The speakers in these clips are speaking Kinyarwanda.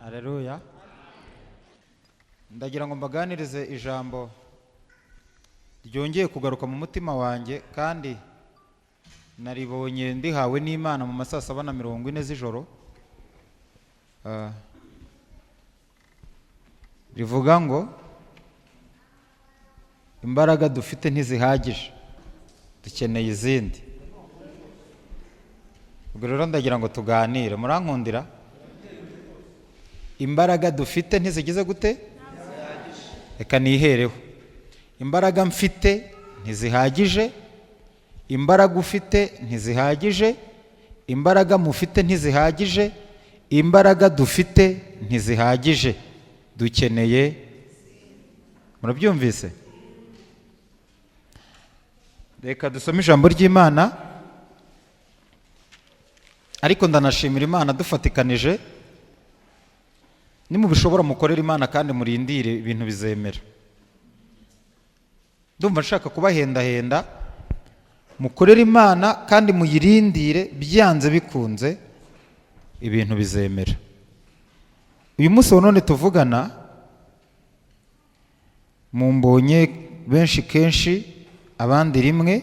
Haleluya. Ndagira ngo mbaganirize ijambo ryongeye kugaruka mu mutima wanjye, kandi naribonye ndihawe n'Imana mu ma saa 7:40 z'ijoro. Rivuga ngo imbaraga dufite ntizihagije, dukeneye izindi. Ubwo rero ndagira ngo tuganire, murankundira? Imbaraga dufite ntizigize gute? Reka nihereho. Imbaraga mfite ntizihagije, imbaraga ufite ntizihagije, imbaraga mufite ntizihagije, imbaraga dufite ntizihagije, dukeneye. Murabyumvise? Reka dusome ijambo ry'Imana, ariko ndanashimira Imana dufatikanije. Nimubishobora mukorere Imana kandi murindire, ibintu bizemera. Ndumva nshaka kubahendahenda, mukorere Imana kandi muyirindire, byanze bikunze ibintu bizemera. Uyu munsi wa none tuvugana, mumbonye benshi kenshi, abandi rimwe,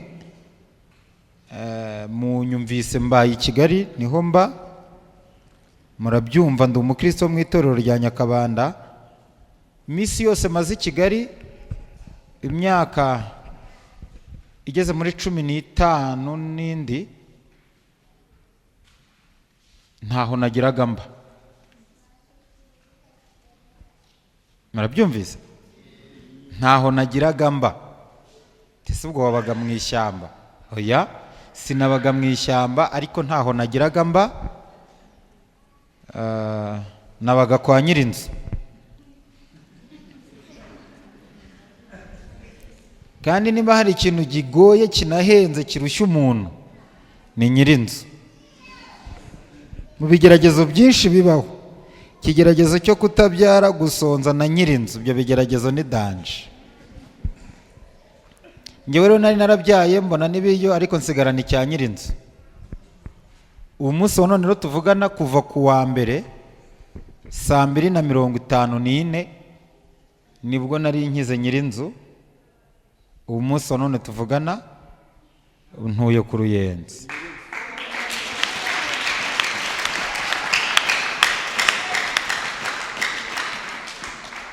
munyumvise mbaye i Kigali, niho mba, murabyumva, ndi umukristo wo mu itorero rya Nyakabanda. Iminsi yose maze i Kigali, imyaka igeze muri 15 n'indi, ntaho nagiraga mba. Murabyumvise? Ntaho nagiraga mba. Ese ubwo wabaga mu ishyamba? Oya, sinabaga mu ishyamba, ariko ntaho nagiraga mba. Nabaga kwa nyirinzu. Kandi niba hari ikintu kigoye kinahenze kirushya umuntu, ni nyirinzu. Mu bigeragezo byinshi bibaho, ikigeragezo cyo kutabyara, gusonza na nyirinzu, ibyo bigeragezo ni danje. Njyewe rero nari narabyaye mbona n'ibiryo, ariko nsigarana icya nyirinzu. Ubu munsi wa none rero tuvugana, kuva ku wa mbere saa 2:54 nibwo nari nkize nyirinzu. Ubu munsi wa none tuvugana ntuye ku Ruyenzi.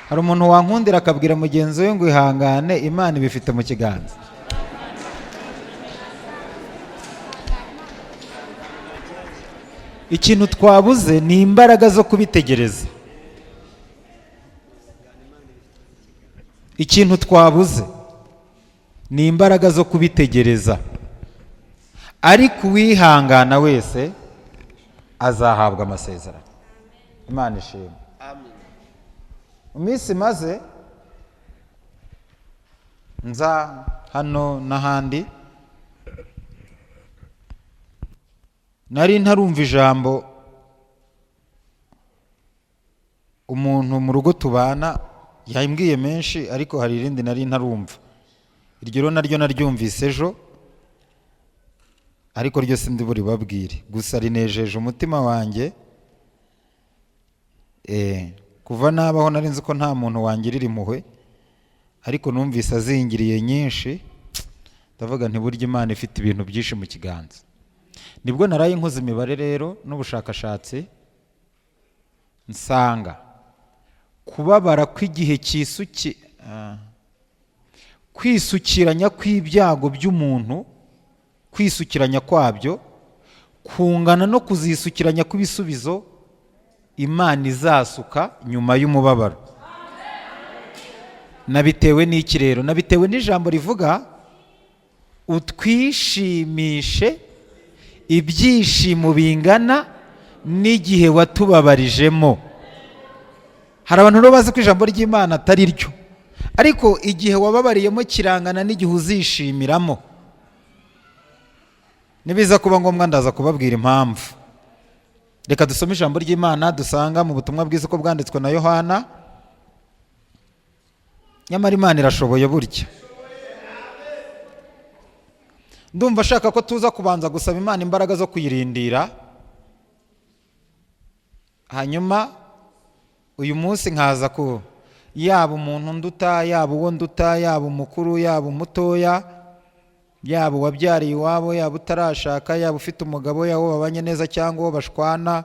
Hari umuntu wankundira akabwira mugenzi we ngo ihangane, Imana ibifite mu kiganza. Ikintu twabuze ni imbaraga zo kubitegereza. Ikintu twabuze ni imbaraga zo kubitegereza. Ariko uwihangana wese azahabwa amasezerano. Imana ishimwe. Mu minsi maze nza hano n'ahandi, nari ntarumva ijambo umuntu mu rugo tubana yambwiye menshi, ariko hari irindi nari ntarumva. Iryo rero naryo naryumvise ejo, ariko ryo sindi buribabwire, gusa rinejeje umutima wanjye. Kuva nabaho nari nzi ko nta muntu wangirira impuhwe, ariko numvise azingiriye nyinshi, ndavuga nti burya Imana ifite ibintu byinshi mu kiganza. Nibwo naraye nkoze imibare rero n'ubushakashatsi, nsanga kubabara kw'igihe kwisukiranya kw'ibyago by'umuntu, kwisukiranya kwabyo kungana no kuzisukiranya kw'ibisubizo Imana izasuka nyuma y'umubabaro. Nabitewe n'iki rero? Nabitewe n'ijambo rivuga utwishimishe ibyishimo bingana n'igihe watubabarijemo. Hari abantu rero bazi ko ijambo ry'Imana atari ryo, ariko igihe wababariyemo kirangana n'igihe uzishimiramo. Nibiza kuba ngombwa ndaza kubabwira impamvu. Reka dusome ijambo ry'Imana dusanga mu butumwa bwiza uko bwanditswe na Yohana. Nyamara Imana irashoboye burya. Ndumva ashaka ko tuza kubanza gusaba Imana imbaraga zo kuyirindira, hanyuma Uyu munsi nkaza ku yaba umuntu nduta, yaba uwo nduta, yaba umukuru, yaba umutoya, yaba uwabyariye iwabo, yaba utarashaka, yaba ufite umugabo, yaba uwo babanye neza cyangwa uwo bashwana,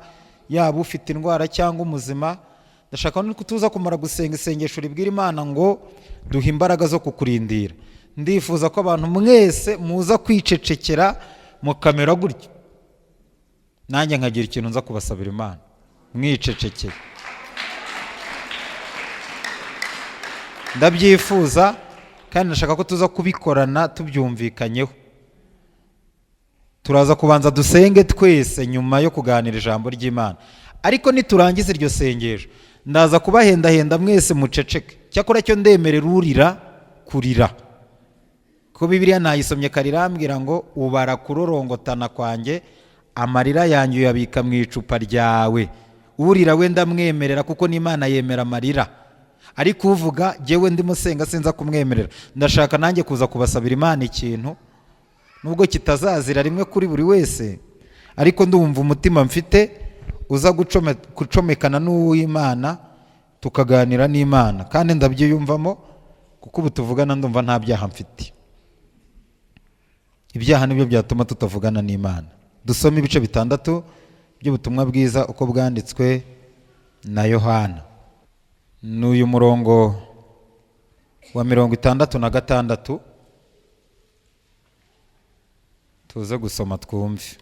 yaba ufite indwara cyangwa umuzima. Ndashaka ko tuza kumara gusenga isengesho ribwira Imana ngo duhe imbaraga zo kukurindira. Ndifuza ko abantu mwese muza kwicecekera mukamera gutya, nanjye nkagira ikintu nza kubasabira Imana mwicecekeye. Ndabyifuza kandi ndashaka ko tuza kubikorana tubyumvikanyeho. Turaza kubanza dusenge twese nyuma yo kuganira ijambo ry'Imana, ariko niturangiza iryo sengesho ndaza kubahendahenda mwese muceceke. Cyakora cyo ndemerera urira kurira, ko Bibiliya nayisomye kare irambwira ngo ubara kurorongotana kwanjye, amarira yanjye uyabika mu icupa ryawe. Urira we ndamwemerera kuko n'Imana yemera amarira, ariko uvuga jyewe ndimo senga sinza kumwemerera. Ndashaka nanjye kuza kubasabira Imana ikintu, nubwo kitazazira rimwe kuri buri wese, ariko ndumva umutima mfite uza gucomekana n'uw'Imana, tukaganira n'Imana, kandi ndabyiyumvamo kuko ubu tuvugana ndumva nta byaha mfite. Ibyaha nibyo byatuma tutavugana n'Imana. Dusome ibice 6 by'ubutumwa bwiza uko bwanditswe na Yohana. Ni uyu murongo wa 66, tuze gusoma twumve.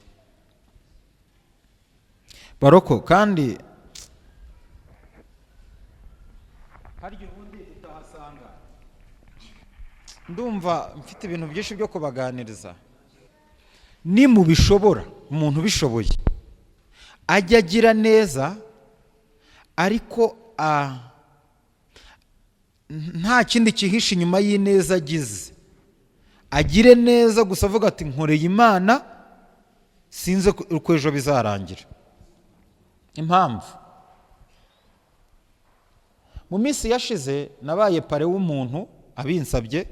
Baroko kandi harya ubundi utahasanga. Ndumva mfite ibintu byinshi byo kubaganiriza. Ni mu bishobora, umuntu ubishoboye ajya agira neza, ariko nta kindi kihishe inyuma y'ineza agize. Agire neza gusa avuga ati nkoreye Imana, sinzi uko ejo bizarangira. Impamvu mu minsi yashize nabaye pare w'umuntu abinsabye,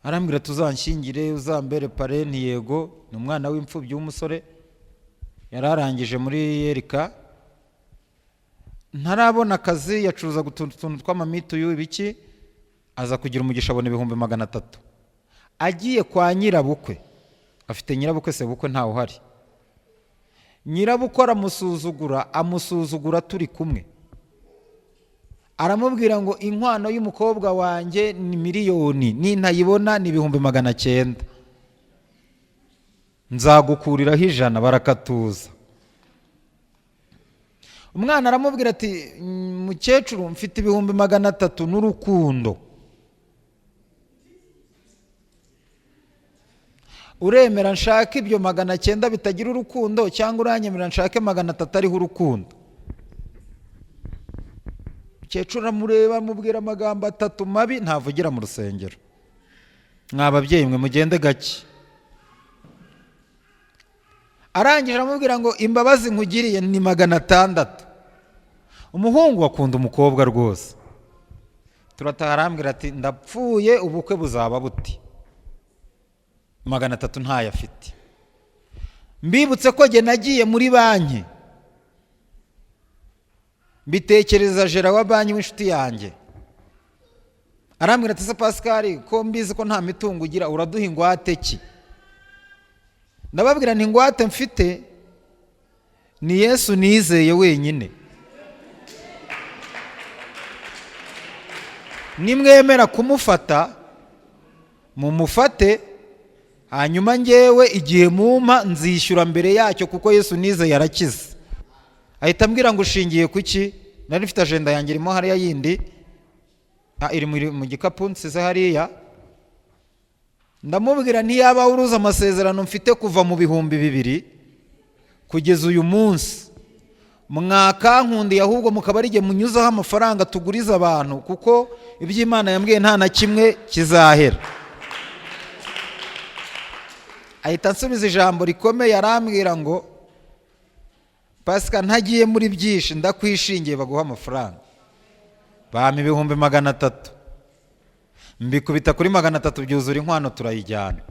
arambwira tuzanshyingire uzambere pare. Ntiyego, ni umwana w'imfubyi w'umusore, yararangije muri Yerika, ntarabona akazi, yacuruzaga utuntu tw'amamituyu ibiki, aza kugira umugisha abona 300,000. Agiye kwa nyirabukwe, afite nyirabukwe sebukwe ntawe uhari, nyirabukwe aramusuzugura, amusuzugura turi kumwe, aramubwira ngo inkwano y'umukobwa wanjye ni 1,000,000, nintayibona ni 900,000, nzagukuriraho 100. Barakatuza. Umwana aramubwira ati mukecuru mfite 300,000 n'urukundo, uremera nshake ibyo 900 bitagira urukundo cyangwa uranyemera nshake 300 ariho urukundo? Mukecuru aramureba amubwira amagambo 3 mabi ntavugira mu rusengero. Mwa babyeyi mwe mugende gake. Arangije aramubwira ngo imbabazi nkugiriye ni 600. Umuhungu akunda umukobwa rwose. Turataha arambwira ati ndapfuye ubukwe buzaba buti, 300 ntayo afite. Mbibutse ko jye nagiye muri banki, mbitekereza jera wa banki w'inshuti yanjye, arambwira ati se Pascal ko mbizi ko nta mitungo ugira uraduha ingwate ki? Ndababwira nti ingwate mfite ni Yesu nizeye wenyine. Nimwemera kumufata mumufate, hanyuma ngewe igihe mumpa nzishyura mbere yacyo kuko Yesu nizeye arakize. Ahita ambwira ngo ushingiye kuki? Nari mfite agenda yanjye irimo hariya yindi, iri mu gikapu nsize hariya. Ndamubwira ntiyaba uruzi amasezerano mfite kuva mu 2000 kugeza uyu munsi, mwakankundiye ahubwo mukaba ari igihe munyuzaho amafaranga tuguriza abantu, kuko iby'Imana yambwiye nta na kimwe kizahera. Ahita ansubiza ijambo rikomeye arambwira ngo Pascal ntagiye muri byinshi ndakwishingiye baguha amafaranga. Bampa 300,000, mbikubita kuri 300 byuzura inkwano turayijyana.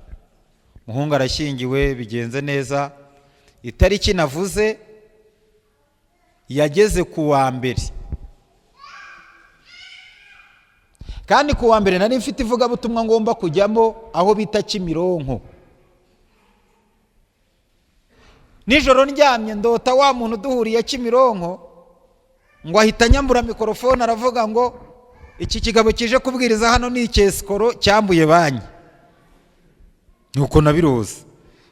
Muhungu arashyingiwe bigenze neza. Itariki navuze Yageze ku wa mbere, kandi ku wa mbere nari mfite ivugabutumwa ngomba kujyamo aho bita Kimironko. Nijoro ndyamye ndota wa muntu duhuriye Kimironko, ngo ahita anyambura mikorofone aravuga ngo iki kigabo kije kubwiriza hano ni icyesikoro cyambuye banki. Nuko nabiroza,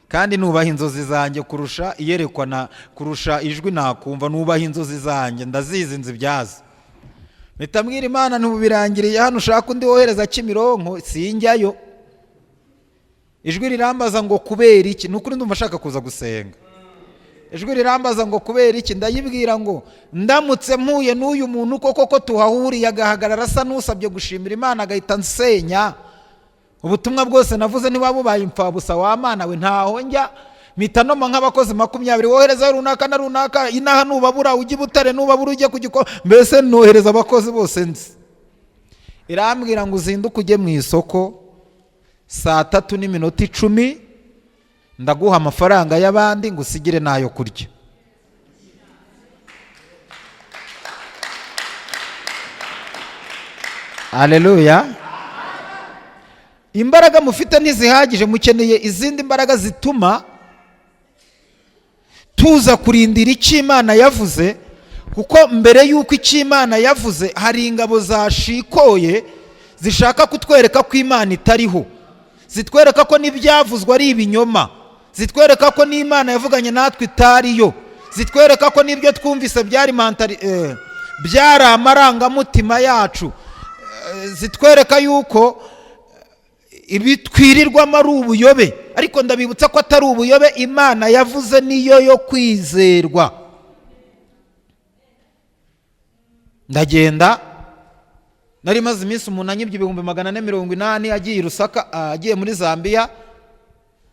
kandi nubaha inzozi zanjye kurusha iyerekwa na kurusha ijwi nakumva. Nubaha inzozi zanjye, ndazizi, nzi ibyazo. Mpita mbwira Imana ntubirangiriye hano, ushaka undi wohereza Kimironko, sinjyayo. Ijwi rirambaza ngo kubera iki? Ni ukuri ndumva ashaka kuza gusenga. Ijwi rirambaza ngo kubera iki? Ndayibwira ngo ndamutse mpuye n'uyu muntu koko ko tuhahuriye, agahagarara asa n'usabye gushimira Imana, agahita nsenya ubutumwa bwose navuze, niba bubaye imfabusa wa Mana we, ntaho njya. Mpita noma nk'abakozi 20, wohereza runaka na runaka inaha, nubabura ujye i Butare, nubabura ujye ku giko, mbese nohereza abakozi bose nzi. Irambwira ngo uzinduke ujye mu isoko 3:10, ndaguha amafaranga y'abandi ngo usigire n'ayo kurya. Aleluya. Imbaraga mufite ntizihagije, mukeneye izindi mbaraga zituma tuza kurindira icyo Imana yavuze, kuko mbere y'uko icyo Imana yavuze hari ingabo zashikoye zishaka kutwereka ko Imana itariho, zitwereka ko n'ibyavuzwe ari ibinyoma, zitwereka ko n'Imana yavuganye natwe itariyo, zitwereka ko n'ibyo twumvise byari mantari, byari amarangamutima yacu, zitwereka yuko ibitwirirwamo ari ubuyobe. Ariko ndabibutsa ko atari ubuyobe, Imana yavuze niyo yo kwizerwa. Ndagenda, nari maze iminsi umuntu anyibye 480,000, agiye i Lusaka, agiye muri Zambia,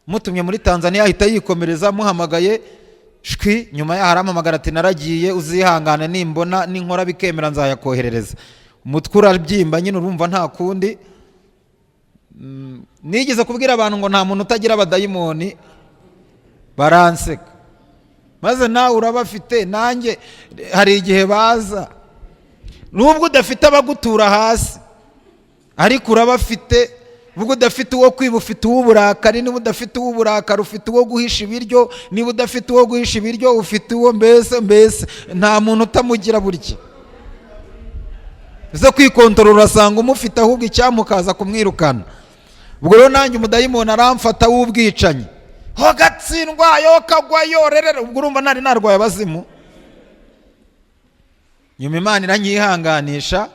mutumye muri Tanzania ahita yikomereza, muhamagaye shwi, nyuma yaho arampamagara ati naragiye, uzihangane, nimbona ninkora bikemera nzayakoherereza. Umutwe urabyimba nyine, urumva nta kundi. Nigeze kubwira abantu ngo nta muntu utagira abadayimoni, baranseka. Maze nawe urabafite, nanjye hari igihe baza, nubwo udafite abagutura hasi ariko urabafite. Ubwo udafite uwo kwiba ufite uw'uburakari, niba udafite uw'uburakari ufite uwo guhisha ibiryo, niba udafite uwo guhisha ibiryo ufite uwo, mbese nta muntu utamugira burya. Uze kwikontorora urasanga umufite, ahubwo icyamukaza kumwirukana. Ubwo rero nanjye umudayimoni aramfata w'ubwicanyi, ho gatsindwa yo kagwa yo rerere. Ubwo urumva nari narwaye abazimu. Nyuma Imana iranyihanganisha.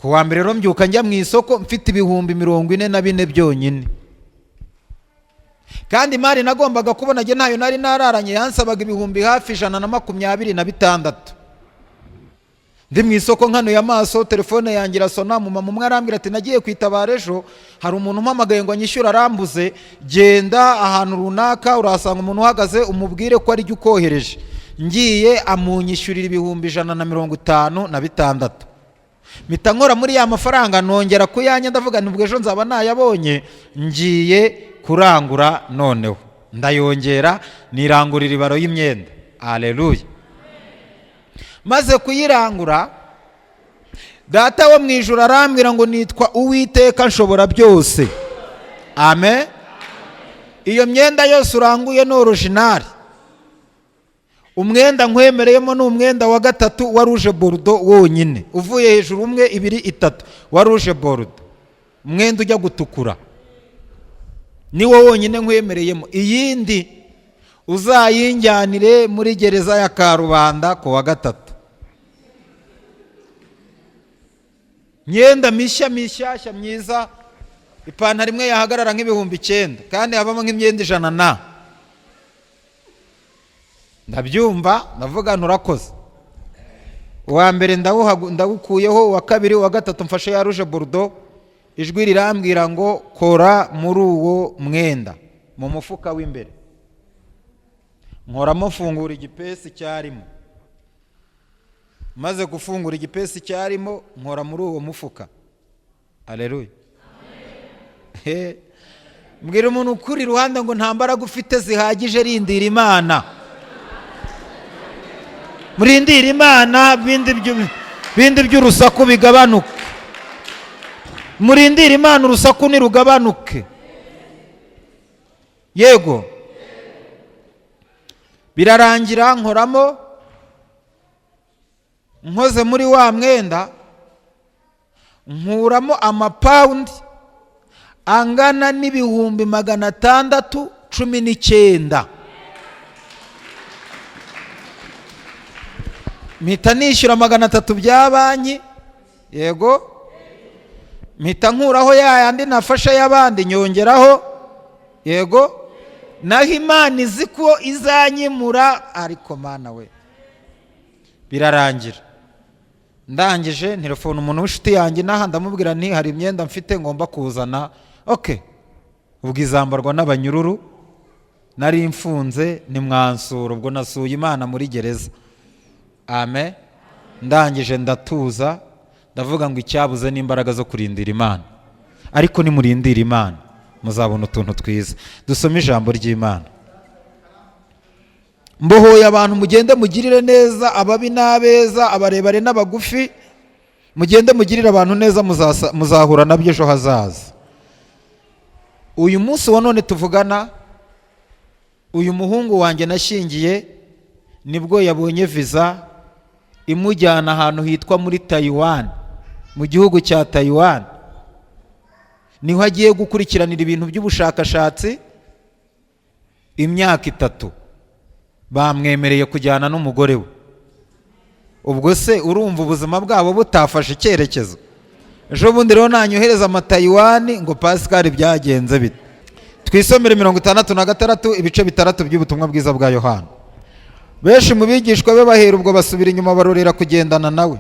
Ku wa mbere rero mbyuka njya mu isoko mfite 44,000 byonyine, kandi imari nagombaga kubona njye ntayo nari nararanye, yansabaga hafi 126. Ndi mu isoko nkanuye amaso, telefone yanjye irasona, mama umwe arambwira ati nagiye kwitabara ejo, hari umuntu umpamagaye ngo anyishyure arambuze, genda ahantu runaka urahasanga umuntu uhagaze umubwire ko ari jye ukohereje. Ngiye amunyishyurira 156,000. Mpita nkora muri ya mafaranga nongera kuyanya, ndavuga nti ubwo ejo nzaba nayabonye, ngiye kurangura noneho ndayongera nirangurira ibaro y'imyenda. Aleluya. Maze kuyirangura, Data wo mu ijuru arambwira ngo nitwa Uwiteka nshobora byose. Amen. Iyo myenda yose uranguye ni originali. Umwenda nkwemereyemo ni umwenda wa gatatu wa rouge bordeaux wonyine, uvuye hejuru 1 2 3 wa rouge bordeaux, umwenda ujya gutukura niwo wonyine nkwemereyemo. Iyindi uzayinjyanire muri gereza ya Karubanda ku wa gatatu. Myenda mishya mishyashya myiza, ipantaro imwe yahagarara nk'9,000 kandi habamo nk'imyenda 100 na. Ndabyumva ndavuga nturakoze. Uwa mbere ndawukuyeho, uwa kabiri, uwa gatatu mfashe ya rouge bordeaux. Ijwi rirambwira ngo kora muri uwo mwenda mu mufuka w'imbere. Nkoramo mfungura igipesi cyarimo. Maze gufungura igipesi cyarimo nkora muri uwo mufuka. Aleluya. Mbwira umuntu ukuri iruhande ngo nta mbaraga ufite zihagije, rindira Imana. Murindire Imana, bindi by'urusaku bigabanuke. Murindire Imana, urusaku nirugabanuke. Yego, birarangira nkoramo, nkoze muri wa mwenda nkuramo amapawundi angana n'619,000. Mpita nishyura 300 bya banki, yego, mpita nkuraho ya yandi nafashe y'abandi nyongeraho, yego. Naho Imana izi ko izanyimura, ariko Mana we, birarangira. Ndangije nterefone umuntu w'inshuti yanjye n'aha, ndamubwira nti hari imyenda mfite ngomba kuzana. Okay, ubwo izambarwa n'abanyururu nari mfunze, nimwansura. Ubwo nasuye Imana muri gereza. Amen. Ndangije ndatuza, ndavuga ngo icyabuze n'imbaraga zo kurindira Imana, ariko nimurindira Imana muzabona utuntu twiza. Dusome ijambo ry'Imana. Mbohoye abantu, mugende mugirire neza ababi n'abeza, abarebare n'abagufi, mugende mugirire abantu neza, muzahura nabyo ejo hazaza. Uyu munsi wa none tuvugana, uyu muhungu wanjye nashyingiye nibwo yabonye viza imujyana ahantu hitwa muri Taiwan, mu gihugu cya Taiwan. Niho agiye gukurikiranira ibintu by'ubushakashatsi imyaka 3. Bamwemereye kujyana n'umugore we. Ubwo se urumva ubuzima bwabo butafashe icyerekezo? Ejo bundi rero nanyohereza amatayiwani ngo Pascal byagenze bite? Twisomere 66 ibice 6 by'ubutumwa bwiza bwa Yohana. Benshi mu bigishwa be bahera ubwo basubira inyuma barorera kugendana nawe.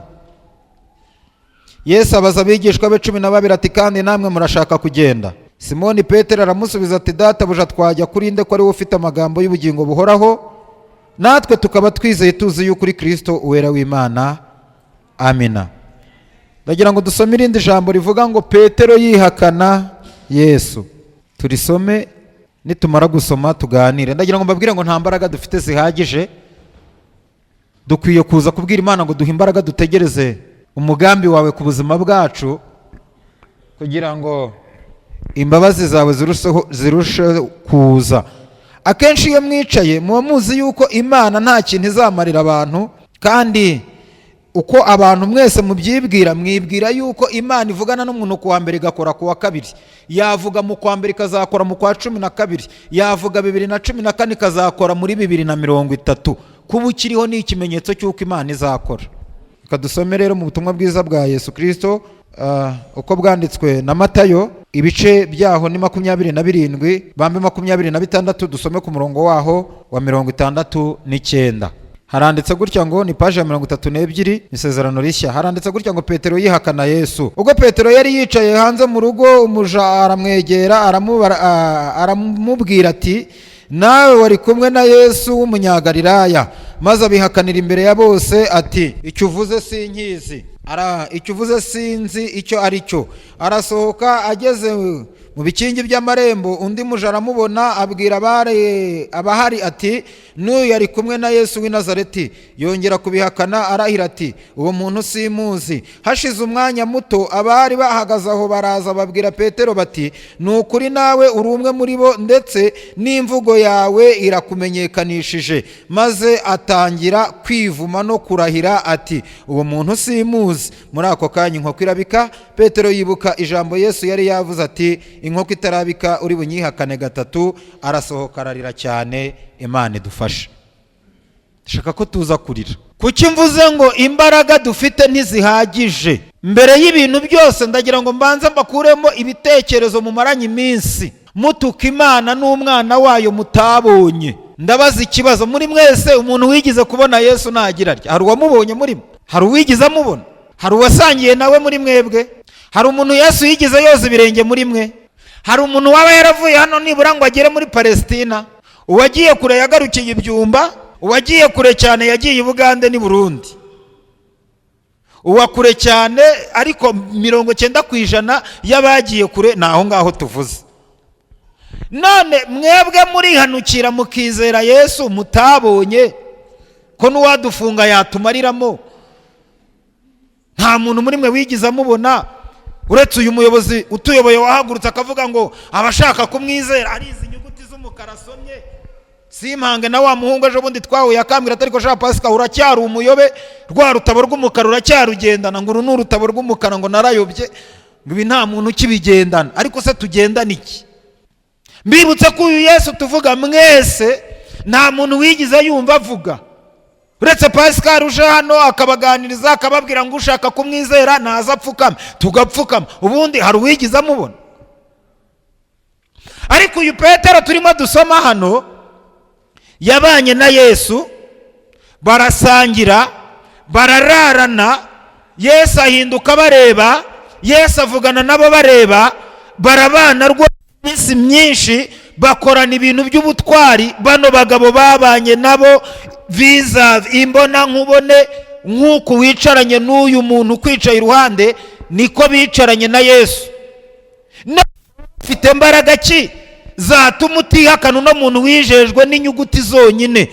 Yesu abaza abigishwa be 12 ati kandi namwe murashaka kugenda? Simoni Petero aramusubiza ati databuja, twajya kuri nde ko ari we ufite amagambo y'ubugingo buhoraho, natwe tukaba twizeye tuzi yuko uri Kristo uwera w'Imana. Amina. Ndagira ngo dusome irindi jambo rivuga ngo Petero yihakana Yesu. Turisome, nitumara gusoma tuganire. Ndagira ngo mbabwire ngo nta mbaraga dufite zihagije, dukwiye kuza kubwira Imana ngo duhe imbaraga, dutegereze umugambi wawe ku buzima bwacu, kugira ngo imbabazi zawe zirusheho kuza. Akenshi iyo mwicaye muba muzi yuko Imana nta kintu izamarira abantu, kandi uko abantu mwese mubyibwira, mwibwira yuko Imana ivugana n'umuntu ku wa mbere igakora ku wa kabiri, yavuga mu kwa mbere ikazakora mu kwa 12, yavuga 2014 ikazakora muri 2030. Kuba ukiriho ni ikimenyetso cy'uko Imana izakora. Reka dusome rero mu butumwa bwiza bwa Yesu Kristo uko bwanditswe na Matayo, ibice byaho ni 27 bambe 26, dusome ku murongo waho wa 69. Haranditse gutya ngo, ni paji ya 32, isezerano rishya. Haranditse gutya ngo Petero yihakana Yesu. Ubwo Petero yari yicaye hanze mu rugo, umuja aramwegera aramubwira ati nawe wari kumwe na Yesu w'umunyagalilaya. Maze abihakanira imbere ya bose ati icyo uvuze sinkizi, icyo uvuze sinzi icyo ari cyo. Arasohoka ageze mu bikingi by'amarembo, undi muja aramubona abwira abahari ati n'uyu yari kumwe na Yesu w'i Nazareti. Yongera kubihakana arahira ati uwo muntu simuzi. Hashize umwanya muto abari bahagaze aho baraza babwira Petero bati ni ukuri nawe uri umwe muri bo, ndetse n'imvugo yawe irakumenyekanishije. Maze atangira kwivuma no kurahira ati uwo muntu simuzi. Muri ako kanya inkoko irabika. Petero yibuka ijambo Yesu yari yavuze ati inkoko itarabika uri bunyihakane 3. Arasohoka ararira cyane. Imana idufashe. Shaka ko tuza kurira. Kuki mvuze ngo imbaraga dufite ntizihagije? Mbere y'ibintu byose ndagira ngo mbanze mbakuremo ibitekerezo mumaranye iminsi mutuka Imana n'umwana wayo mutabonye. Ndabaza ikibazo muri mwese, umuntu wigize kubona Yesu nagira atya? Hari uwamubonye muri mwe? Hari uwigize amubona? Hari uwasangiye nawe muri mwebwe? Hari umuntu Yesu yigize yoza ibirenge muri mwe? Hari umuntu waba yaravuye hano nibura ngo agere muri Palestina? Uwagiye kure yagarukiye ibyumba, uwagiye kure cyane yagiye i Bugande n'i Burundi, uwa kure cyane, ariko 90% y'abagiye kure ni aho ngaho tuvuze. None mwebwe murihanukira mukizera Yesu mutabonye, Ko n'uwadufunga yatumariramo? Nta muntu muri mwe wigize amubona, uretse uyu muyobozi utuyoboye wahagurutse akavuga ngo abashaka kumwizera, ari izi nyuguti z'umukara asomye. Simpange na wa muhungu ejo bundi twahuye akambwira atari ko sha Pasika, uracyari umuyobe, rwa rutabo rw'umukara uracyarugendana, ngo uru ni urutabo rw'umukara, ngo narayobye, ngo ibi nta muntu ukibigendana. Ariko se tugendana iki? Mbibutse ko uyu Yesu tuvuga mwese nta muntu wigize yumva avuga, uretse Pascal uje hano akabaganiriza, akababwira ngo ushaka kumwizera naza apfukame, tugapfukama. Ubundi hari uwigize amubona? Ariko uyu Petero turimo dusoma hano yabanye na Yesu, barasangira, barararana, Yesu ahinduka bareba, Yesu avugana nabo bareba, barabana rwose iminsi myinshi, bakorana ibintu by'ubutwari. Bano bagabo babanye nabo viza imbona nkubone, nk'uku wicaranye n'uyu muntu ukwicaye iruhande, niko bicaranye na Yesu. Ufite imbaraga ki zatuma utihakana uno muntu wijejwe n'inyuguti zonyine?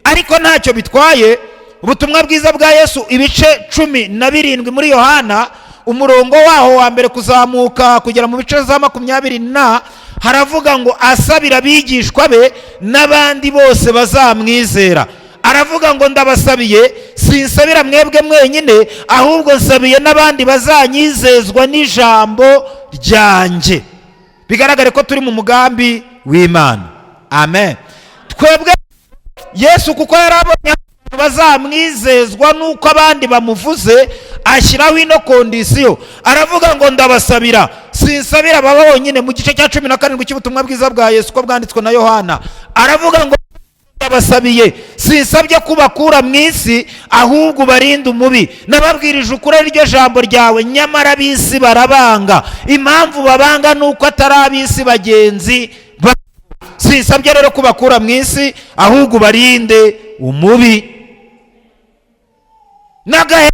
Ariko ntacyo bitwaye. Ubutumwa bwiza bwa Yesu, ibice 17 muri Yohana, umurongo waho wa mbere kuzamuka kugera mu bice za 20 na, haravuga ngo asabira abigishwa be n'abandi bose bazamwizera. Aravuga ngo ndabasabiye, sinsabira mwebwe mwenyine, ahubwo nsabiye n'abandi bazanyizezwa n'ijambo ryanjye. Bigaragare ko turi mu mugambi w'Imana, amen. Twebwe Yesu, kuko yari abonye bazamwizezwa n'uko abandi bamuvuze, ashyiraho ino condition, aravuga ngo ndabasabira, sinsabira aba bonyine. Mu gice cya 17 cy'ubutumwa bwiza bwa Yesu uko bwanditswe na Yohana, aravuga ngo ndabasabiye, sinsabye kubakura mu isi, ahubwo ubarinde umubi. Nababwirije ukuri ariryo jambo ryawe, nyamara ab'isi barabanga. Impamvu babanga ni uko atari ab'isi bagenzi. Sinsabye rero kubakura mu isi, ahubwo ubarinde umubi. N'agahe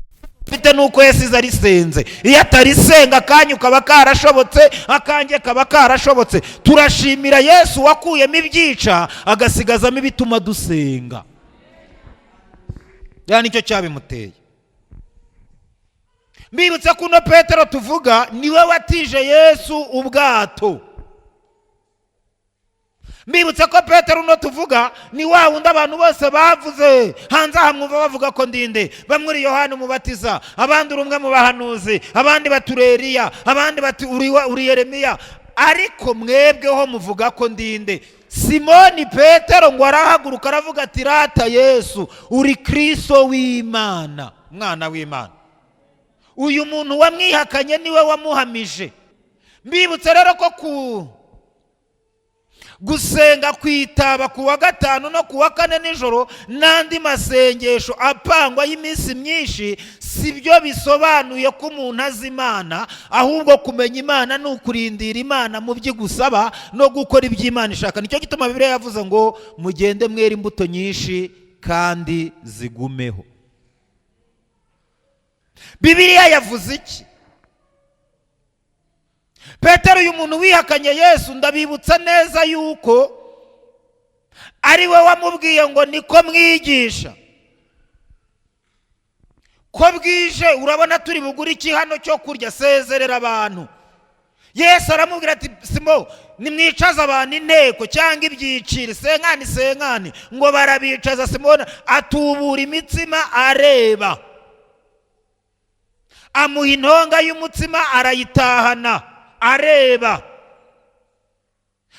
ufite nuko yasize arisenze. Iyo atarisenga, akanya kaba karashobotse, akanjye kaba karashobotse. Turashimira Yesu wakuyemo ibyica, agasigazamo ibituma dusenga. Ya nicyo cyabimuteye. Mbibutse ko uno Petero tuvuga niwe watije Yesu ubwato. Mbibutse ko Petero uno tuvuga ni wa wundi abantu bose bavuze hanze aha, mwumva bavuga ko ndinde: bamwe uri Yohani Umubatiza, abandi uri umwe mu bahanuzi, abandi bati uri Eliya, abandi bati uri Yeremiya, ariko mwebweho muvuga ko ndinde? Simoni Petero ngo arahaguruka, aravuga ati rata Yesu, uri Kristo w'Imana, umwana w'Imana. Uyu muntu wamwihakanye niwe wamuhamije. Mbibutse rero ko ku gusenga kwitaba ku wa gatanu no ku wa kane nijoro n'andi masengesho apangwa y'iminsi myinshi si byo bisobanuye ko umuntu azi Imana. Ahubwo kumenya Imana ni ukurindira Imana mu byo igusaba no gukora ibyo Imana ishaka. Nicyo gituma Bibiliya yavuze ngo mugende mwere imbuto nyinshi kandi zigumeho. Bibiliya yavuze iki? Petero, uyu muntu wihakanye Yesu, ndabibutsa neza yuko ari we wamubwiye ngo niko mwigisha, ko bwije, urabona turi bugure iki hano cyo kurya? Sezerera abantu. Yesu aramubwira ati simo, nimwicaze abantu inteko cyangwa ibyiciro, cinquante cinquante. Ngo barabicaza, Simoni atubura imitsima areba, amuha intonga y'umutsima arayitahana areba,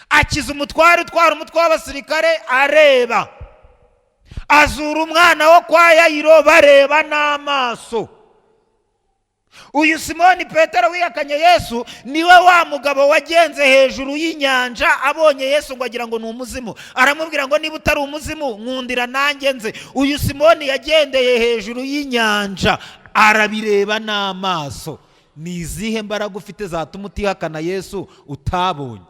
akiza umutware utwara umutwe w'abasirikare areba, azura umwana wo kwa Yayiro bareba n'amaso. Uyu Simoni Petero wihakanye Yesu niwe wa mugabo wagenze hejuru y'inyanja. Abonye Yesu ngo agira ngo ni umuzimu, aramubwira ngo niba utari umuzimu, nkundira nanjye nze. Uyu Simoni yagendeye hejuru y'inyanja, arabireba n'amaso. Ni izihe mbaraga ufite zatuma utihakana Yesu utabonye?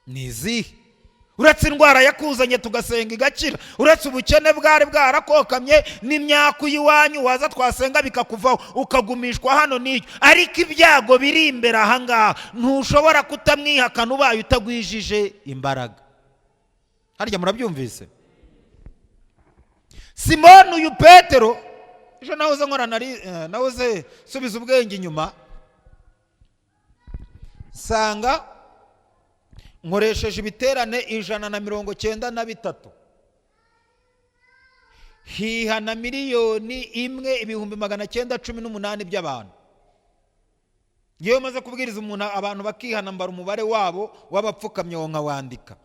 Ni izihe? Uretse indwara yakuzanye tugasenga igakira, uretse ubukene bwari bwarakokamye n'imyaku y'iwanyu waza twasenga bikakuvaho, ukagumishwa hano n'icyo, ariko ibyago biri imbere ahangaha ntushobora kutamwihakana ubaye utagwijije imbaraga. Harya murabyumvise? Simoni uyu Petero, ejo nahoze nkora, nahoze subiza ubwenge inyuma, nsanga nkoresheje ibiterane 193, hihana 1,918,000 by'abantu. Ngewe maze kubwiriza umuntu, abantu bakihana, mbara umubare wabo w'abapfukamye, wo nkawandika.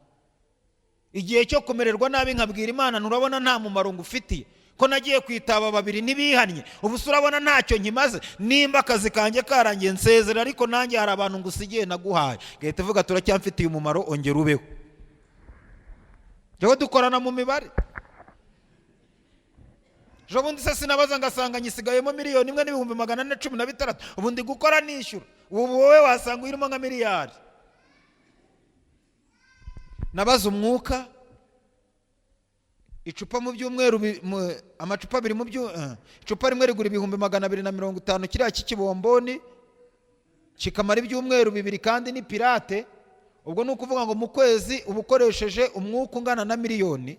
Igihe cyo kumererwa nabi nkabwira Imana: "Nturabona nta mumaro ngufitiye, ko nagiye kwitaba babiri ntibihannye? Ubu se urabona ntacyo nkimaze? Nimba akazi kanjye karangiye, nsezera, ariko nanjye hari abantu ngusigiye naguhaye." Gahita ivuga: "Turacyamfitiye umumaro, ongera ubeho." Njyewe dukorana mu mibare. Ejo bundi se sinabaza ngasanga nyisigayemo 1,416,000? Ubu ndi gukora nishyura. Ubu wowe wasanga urimo nka miliyari. Nabaza umwuka, icupa mu byumweru, amacupa abiri mu byu, icupa rimwe rigura 250,000, kiriya cy'ikibomboni, kikamara ibyumweru 2, kandi ni pirate. Ubwo ni ukuvuga ngo mu kwezi uba ukoresheje umwuka ungana na miliyoni.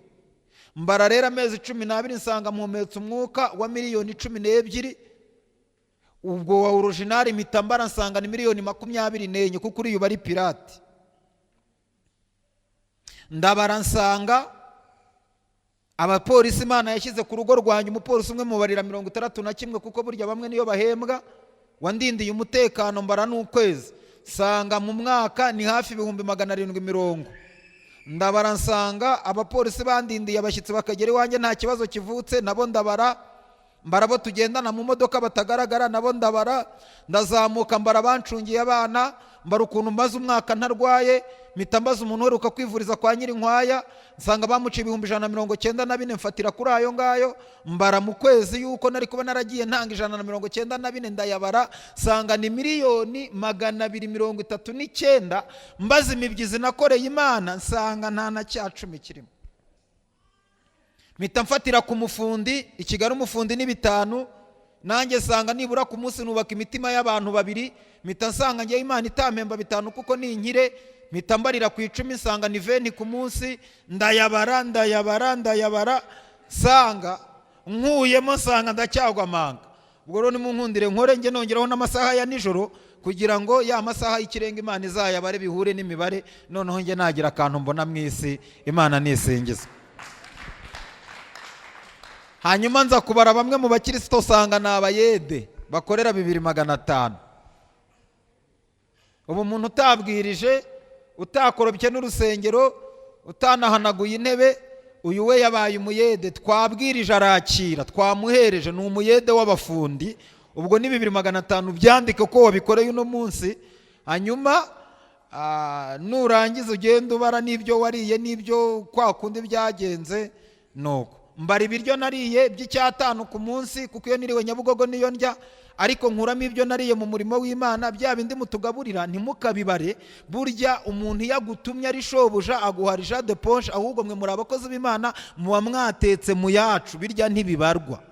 Mbara rero amezi 12, nsanga mpumetse umwuka wa miliyoni 12. Ubwo wa original mpita mbara, nsanga ni miliyoni 24, kuko uriya uba ari pirate. Ndabara, nsanga abapolisi Imana yashyize ku rugo rwanjye, umupolisi umwe mubarira 61, kuko burya bamwe niyo bahembwa, wandindiye umutekano. Mbara n'ukwezi, nsanga mu mwaka ni hafi 770,000. Ndabara, nsanga abapolisi bandindiye abashyitsi bakagera iwanjye nta kibazo kivutse, nabo ndabara. Mbara abo tugendana mu modoka batagaragara, nabo ndabara. Ndazamuka, mbara bancungiye abana, mbara ukuntu maze umwaka ntarwaye. Mpita mbaza umuntu uheruka kwivuriza kwa Nyirinkwaya, nsanga bamuciye 194,000. Mfatira kuri ayo ngayo, mbara mu kwezi yuko nari kuba naragiye ntanga 194, ndayabara, nsanga ni 239,000,000. Mbaza imibyizi nakoreye Imana, nsanga nta na cya cumi kirimo. Mpita mfatira ku mufundi i Kigali, umufundi ni bitanu, nanjye nsanga nibura ku munsi nubaka imitima y'abantu babiri. Mpita nsanga ngewe Imana itampemba bitanu kuko ni inkire. Mpita mbarira ku 10, nsanga ni 20 ku munsi. Ndayabara, ndayabara, ndayabara, nsanga nkuyemo, nsanga ndacyagwa amanga. Ubwo rero nimunkundire nkore, njye nongeraho n'amasaha ya nijoro, kugira ngo ya masaha y'ikirenga Imana izayabare bihure n'imibare, noneho njye nagira akantu mbona mu isi. Imana nisingizwe. Hanyuma nza kubara bamwe mu bakirisito, usanga ni abayede bakorera 2,500. Ubu umuntu utabwirije, utakorobye n'urusengero, utanahanaguye intebe, uyu we yabaye umuyede. Twabwirije arakira, twamuhereje, ni umuyede w'abafundi. Ubwo ni 2,500. Byandike ko wabikoreye uno munsi. Hanyuma nurangiza ugenda ubara n'ibyo wariye n'ibyo kwa kundi byagenze. Nuko mbara ibiryo nariye by'icyatanu ku munsi, kuko iyo niriwe Nyabugogo niyo ndya, ariko nkuramo ibyo nariye mu murimo w'Imana. Bya bindi mutugaburira ntimukabibare. Burya umuntu iyo agutumye ari shobuja, aguha argent de poche. Ahubwo mwe muri abakozi b'Imana, muba mwatetse mu yacu, birya ntibibarwa.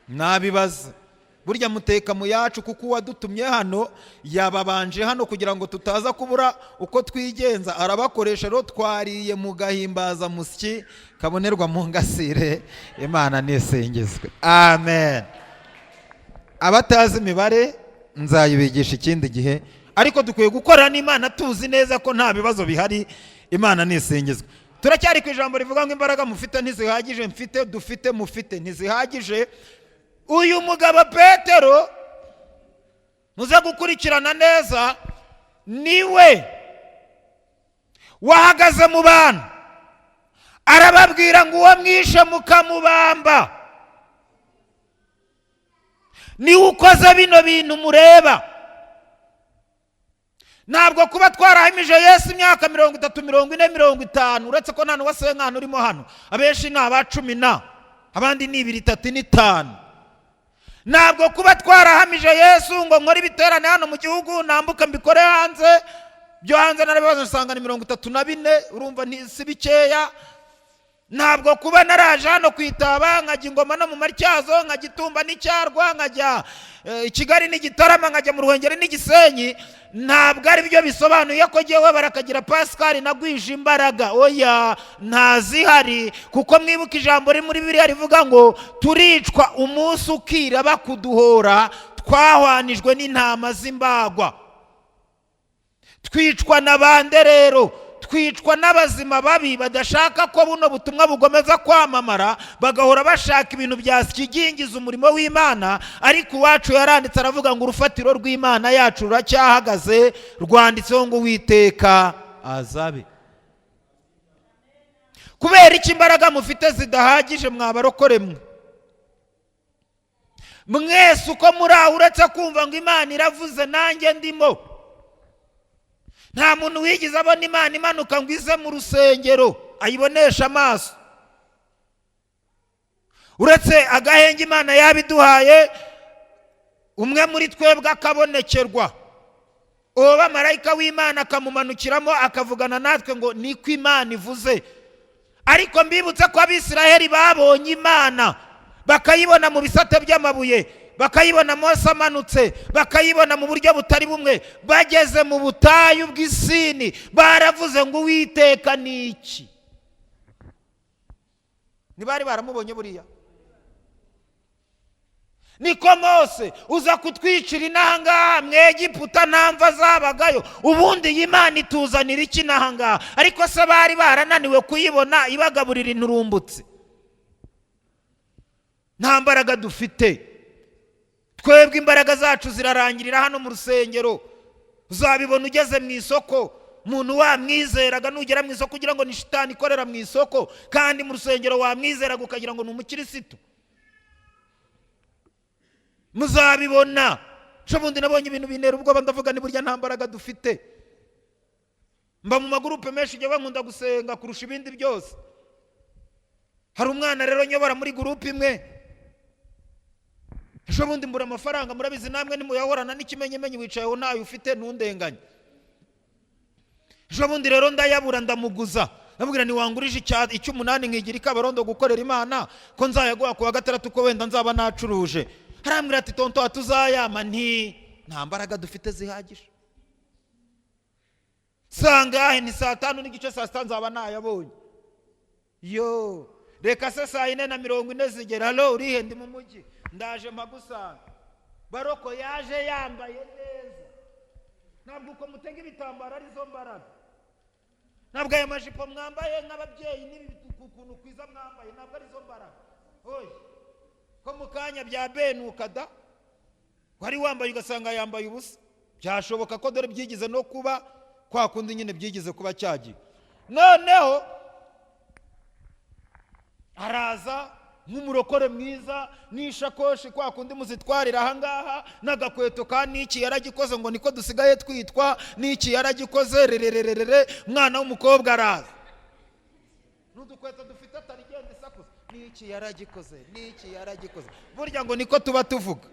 Nabibaza, burya muteka mu yacu, kuko uwadutumye hano yababanje hano kugira ngo tutaza kubura uko twigenza, arabakoresha. Rero twariye mu gahimbaza musyi kabonerwa mu ngasire. Imana nisingizwe, amen. Abatazi imibare nzayibigisha ikindi gihe, ariko dukwiye gukora n'Imana tuzi neza ko nta bibazo bihari. Imana nisingizwe. Turacyari ku ijambo rivuga ngo imbaraga mufite ntizihagije. Mfite, dufite, mufite ntizihagije. Uyu mugabo Petero, muze gukurikirana neza, niwe wahagaze mu bantu arababwira ngo: "Uwo mwishe mukamubamba niwe ukoze bino bintu mureba." Ntabwo kuba twarahamije Yesu imyaka 30, 40, 50, uretse ko nta n'uwasigaye nk'ahantu urimo hano, abenshi ni aba cumi na, abandi ni ibiri, itatu n'itanu. Ntabwo kuba twarahamije Yesu ngo nkore ibiterane hano mu gihugu, nambuka mbikore hanze, byo hanze narabibaza nsanga ni 34. Urumva si bikeya. Ntabwo kuba naraje hano ku Itaba, nkajya Ingoma no mu Matyazo, nkajya Itumba n'icyarwa, nkajya i Kigali n'igitarama, nkajya mu Ruhengeri n'igisenyi, ntabwo ari byo bisobanuye ko ngewe Barakagira Pascal nagwije imbaraga. Oya, ntazihari, kuko mwibuka ijambo riri muri Bibiliya rivuga ngo turicwa umunsi ukira bakuduhora, twahwanijwe n'intama z'imbagwa. Twicwa na bande rero? Twicwa n'abazima babi badashaka ko buno butumwa bugomeza kwamamara, bagahora bashaka ibintu byakigingiza umurimo w'Imana. Ariko uwacu yaranditse aravuga ngo urufatiro rw'Imana yacu ruracyahagaze, rwanditseho ngo Uwiteka azabe. Kubera iki imbaraga mufite zidahagije? Mwabarokore mwe mwese uko muri aho, uretse kumva ngo Imana iravuze nanjye ndimo, nta muntu wigeze abona Imana imanuka ngo ize mu rusengero ayiboneshe amaso, uretse agahenge Imana yabiduhaye, umwe muri twebwe akabonekerwa, uwo marayika w'Imana akamumanukiramo akavugana natwe ngo niko Imana ivuze. Ariko mbibutse ko Abisiraheli babonye Imana, bakayibona mu bisate by'amabuye, bakayibona Mose amanutse, bakayibona mu buryo butari bumwe. Bageze mu butayu bw'isini baravuze ngo Uwiteka ni iki? Ntibari baramubonye buriya? Niko Mose uza kutwicira inahangaha mu Egiputa, nta mva zabagayo, ubundi iyi Imana ituzanira iki inahangaha? Ariko se bari barananiwe kuyibona ibagaburira inturumbutse? Nta mbaraga dufite twebwe, imbaraga zacu zirarangirira hano mu rusengero. Uzabibona ugeze mu isoko, umuntu wamwizeraga nugera mu isoko kugira ngo ni shitani ikorera mu isoko, kandi mu rusengero wamwizeraga ukagira ngo ni umukirisitu. Muzabibona. Bundi nabonye ibintu bintera ubwoba, ndavuga ni burya nta mbaraga dufite. Mba mu magurupe menshi, ujya bankunda gusenga kurusha ibindi byose. Hari umwana rero nyobora muri gurupe imwe. Ejo bundi mbura amafaranga, murabizi namwe nimuyahorana n'ikimenyimenyi, wicayeho ntayo ufite, ntundenganye. Ejo bundi rero ndayabura, ndamuguza, ndamubwira ntiwangurije icy'umunani nkigira ikabarondo gukorera Imana, ko nzayaguha ku wa gatandatu, ko wenda nzaba nacuruje. Arambwira ati tonto tuzayama. Nti nta mbaraga dufite zihagije. Sangahe? Ni 5:30, saa 6 nzaba nayabonye. Yo reka se, 4:40 zigera, halo, urihe? Ndi mu mujyi, ndaje mpagusanga. Baroko yaje yambaye neza. Ntabwo uko mutega ibitambaro arizo mbaraga, ntabwo aya majipo mwambaye nk'ababyeyi n'ibi ukuntu kwiza mwambaye ntabwo arizo mbaraga. Oya, ko mu kanya bya benuka da, wari wambaye ugasanga yambaye ubusa. Byashoboka ko dore byigize no kuba kwa kundi nyine byigize kuba cyagiye. Noneho araza nk'umurokore mwiza n'ishakoshi kwa kundi muzitwarira ahangaha, n'agakweto ka niki yaragikoze, ngo niko dusigaye twitwa niki yaragikoze rerererere. Umwana w'umukobwa araza n'udukweto dufite atarigenda isakuza, niki yaragikoze, niki yaragikoze, burya ngo niko tuba tuvuga.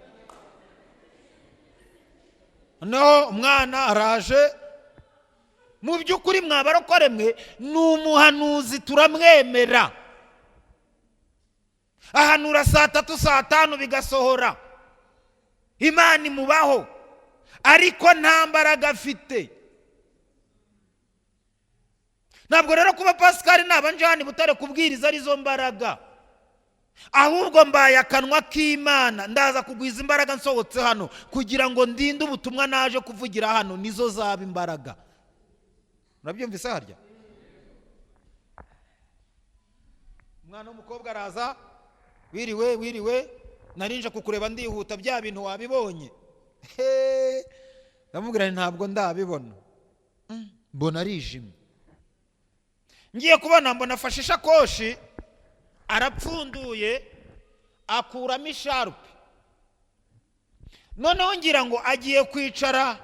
Noneho umwana araje, mu by'ukuri mwabarokore mwe ni umuhanuzi, turamwemera, ahanura 3:00, 5:00 bigasohora, Imana imubaho, ariko nta mbaraga afite. Ntabwo rero kuba Pascal naba njyana Butare kubwiriza arizo mbaraga, ahubwo mbaye akanwa k'Imana. Ndaza kugwiza imbaraga nsohotse hano kugira ngo ndinde ubutumwa naje kuvugira hano, nizo zaba imbaraga. Urabyumvise? Harya umwana w'umukobwa araza, wiriwe, wiriwe, narinje kukureba ndihuta, bya bintu wabibonye? Ndamubwira ntabwo ndabibona. Mbona arijimye. Ngiye kubona mbona afashe ishakoshi, arapfunduye, akuramo isharupe. Noneho ngira ngo agiye kwicara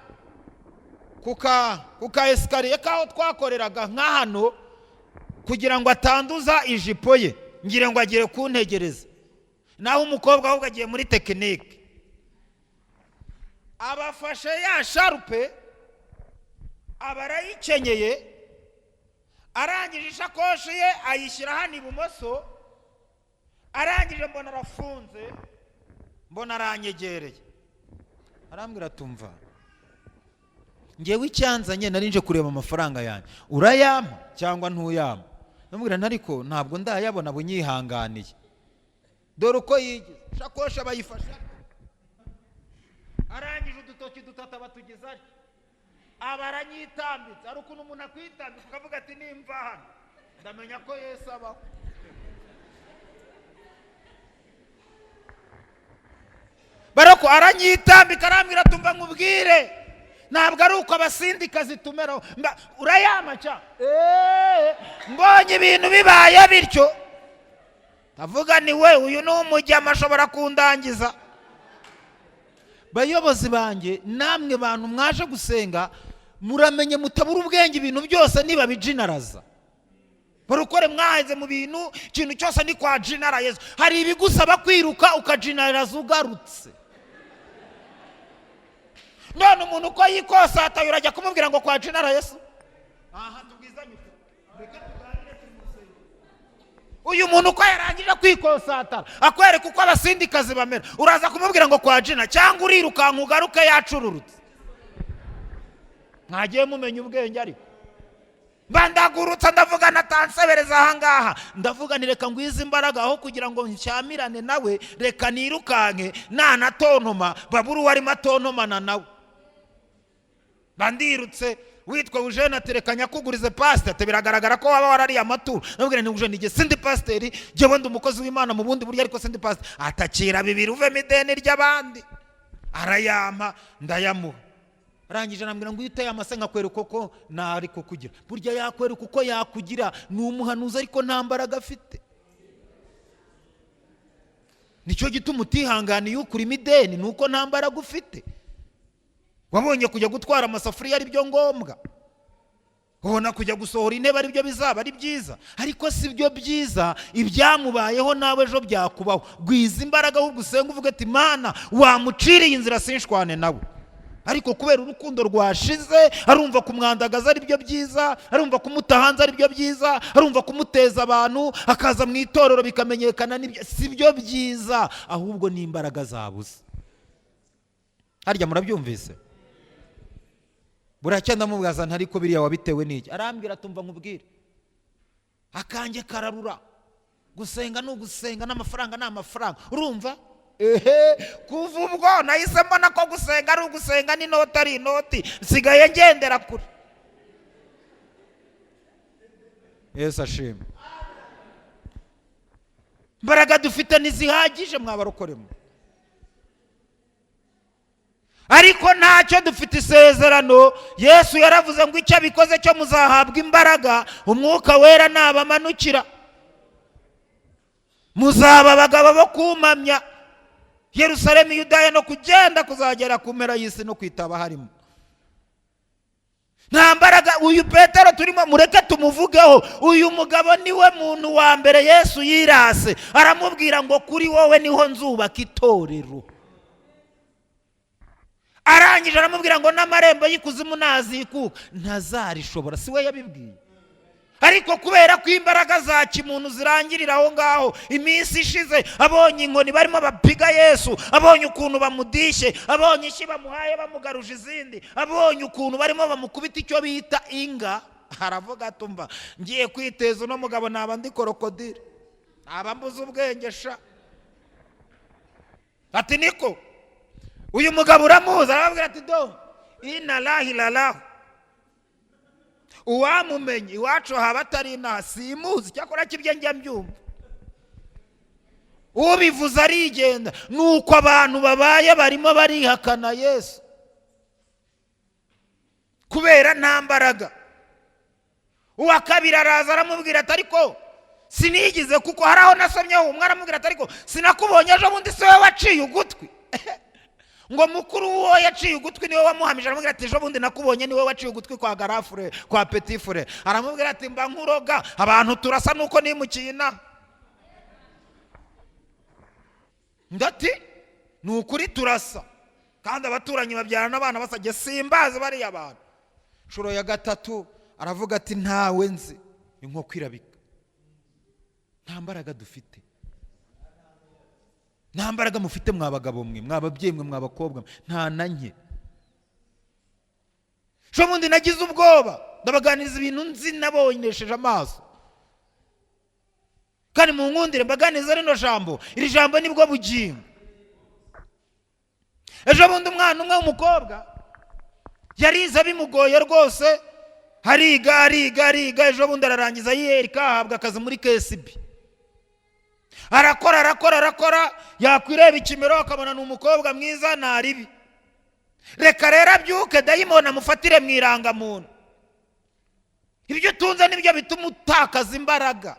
ku ka esikariye k'aho twakoreraga nka hano kugira ngo atanduza ijipo ye, ngira ngo agiye kuntegereza. Naho umukobwa ahubwo agiye muri tekinike, abafashe ya sharupe, aba arayikenyeye. Arangije ishakoshi ye ayishyira hano ibumoso. Arangije mbona arafunze, mbona aranyegereye, arambwira: "Tumva, ngewe icyanzanye nari nje kureba amafaranga yanjye, urayampa cyangwa ntuyampa?" Ndamubwira nti: "Ariko ntabwo ndayabona, bunyihanganiye." Dore uko yigize, ishakoshi abayifashe, arangije udutoki dutatu abatugize atya, aba aranyitambitse. Hari ukuntu umuntu akwitambika ukavuga ati: "Nimva hano ndamenya ko Yesu abaho." Baroko aranyitambika, arambwira: "Tumva nkubwire, ntabwo ari uko abasindikazi tumeraho. Urayama cya?" Mbonye ibintu bibaye bityo, ndavuga ni we, uyu ni umujyama ashobora kundangiza. Bayobozi banjye, namwe bantu mwaje gusenga, muramenye mutabura ubwenge. Ibintu byose niba bijinaraza barukore mwaheze mu bintu, ikintu cyose ni kwa jinara Yesu. Hari ibigusaba kwiruka ukajinaraza ugarutse. None umuntu uko yikosataye, urajya kumubwira ngo kwa jinara Yesu? Aha tubwizanye ukuri, reka tuganire turi mu rusengero. Uyu muntu uko yarangije kwikosatara akwereka uko abasindikazi bamera, uraza kumubwira ngo kwa jina, cyangwa urirukanka ugaruke yacururutse? Mwagiye mumenya ubwenge. Ariko mba ndagurutse, ndavuga natansebereza ahangaha, ndavuga nti: "Reka ngwize imbaraga aho kugira ngo nshyamirane nawe, reka nirukanke nanatontoma babura uwo arimo atontomana nawe." Mba ndirutse. Witwa Eugene ati: "Reka nyakugurize pasiteri." Ati: "Biragaragara ko waba warariye amaturo." Ndabwira nti: "Eugene, igihe sindi pasiteri, jyewe ndi umukozi w'Imana mu bundi buryo, ariko sindi pasiteri." Atakira bibiri uvemo ideni ry'abandi. Arayampa, ndayamuha. Arangije arambwira ngo: "Iyo uteye amase nkakwereka uko nari kukugira." Burya yakwereka uko yakugira, ni umuhanuzi ariko nta mbaraga afite. Nicyo gituma utihanganiye ukurimo ideni, ni uko nta mbaraga ufite. Wabonye kujya gutwara amasafuriya ari byo ngombwa, ubona kujya gusohora intebe ari byo bizaba ari byiza, ariko si byo byiza. Ibyamubayeho nawe ejo byakubaho. Gwiza imbaraga ahubwo usenge, uvuge ati: "Mana, wamuciriye inzira sinshwane nawe." Ariko kubera urukundo rwashize, arumva kumwandagaza ari byo byiza, arumva kumuta hanze ari byo byiza, arumva kumuteza abantu akaza mu itorero bikamenyekana n'ibyo. Si byo byiza, ahubwo ni imbaraga zabuze. Harya murabyumvise? Buracya ndamubaza nti: "Ariko biriya wabitewe n'iki?" Arambwira: "Tumva nkubwire, akanjye kararura, gusenga ni ugusenga n'amafaranga ni amafaranga." Urumva ehe, kuva ubwo nahise mbona ko gusenga ari ugusenga n'inoti ari inoti, nsigaye ngendera kure. Yesu ashimwe. Imbaraga dufite ntizihagije mwabarokoremo, ariko ntacyo, dufite isezerano. Yesu yaravuze ngo icyo abikoze cyo muzahabwa imbaraga, Umwuka Wera nabamanukira, muzaba abagabo bo kumpamya Yerusalemu, Yudaya, no kugenda kuzagera ku mpera y'isi no kwitaba harimo. Nta mbaraga. Uyu Petero turimo, mureke tumuvugeho. Uyu mugabo niwe muntu wa mbere Yesu yirase, aramubwira ngo: "Kuri wowe niho nzubaka itorero." Arangije aramubwira ngo n'amarembo y'ikuzimu ntazikuka ntazarishobora. Si we yabibwiye? Ariko kubera ko imbaraga za kimuntu zirangirira aho ngaho, iminsi ishize abonye inkoni barimo bapiga Yesu, abonye ukuntu bamudishye, abonye ishyi bamuhaye bamugaruje izindi, abonye ukuntu barimo bamukubita icyo bita inga, aravuga atumva: "Ngiye kwiteza uno mugabo naba ndi krokodile, naba mbuze ubwenge sha." Ati: "Niko uyu mugabo uramuzi?" Arababwira ati: "Do inarahiraraho, uwamumenye iwacu haba atari inaha, simuzi, cyakora kibye njya mbyumva." Ubivuze arigenda. Ni uko abantu babaye barimo barihakana Yesu kubera nta mbaraga. Uwa kabiri araza aramubwira ati: "Ariko sinigize kuko hari aho nasomyeho." Umwe aramubwira ati: "Ariko sinakubonye ejo bundi? Si wowe waciye ugutwi?" Ngo mukuru w'uwo yaciye ugutwi niwe wamuhamije. Aramubwira ati: "Ejo bundi nakubonye, niwe waciye ugutwi kwa garafure, kwa petifure." Aramubwira ati: "Mba nkuroga, abantu turasa nuko nimukiye inaha." Ndati ni ukuri turasa, kandi abaturanyi babyarana abana basajye, simbazi bariya bantu. Inshuro ya gatatu aravuga ati: "Ntawe nzi." Inkoko irabika. Nta mbaraga dufite, nta mbaraga mufite, mwa bagabo mwe, mwa babyeyi mwe, mwa bakobwa mwe, nta na nke. Bundi nagize ubwoba, ndabaganiriza ibintu nzi nabonesheje amaso. Kandi mu nkundire mbaganiriza rino jambo, iri jambo nibwo bugingo. Ejo bundi umwana umwe w'umukobwa yarize bimugoye rwose, ariga, ariga, ariga. Ejo bundi ararangiza, yiyerika, ahabwa akazi muri KCB. Arakora, arakora, arakora. Yakwireba ikimero akabona ni umukobwa mwiza, ntaribi. Reka rero abyuke, dayimoni amufatire mu irangamuntu. Ibyo utunze nibyo bituma utakaza imbaraga.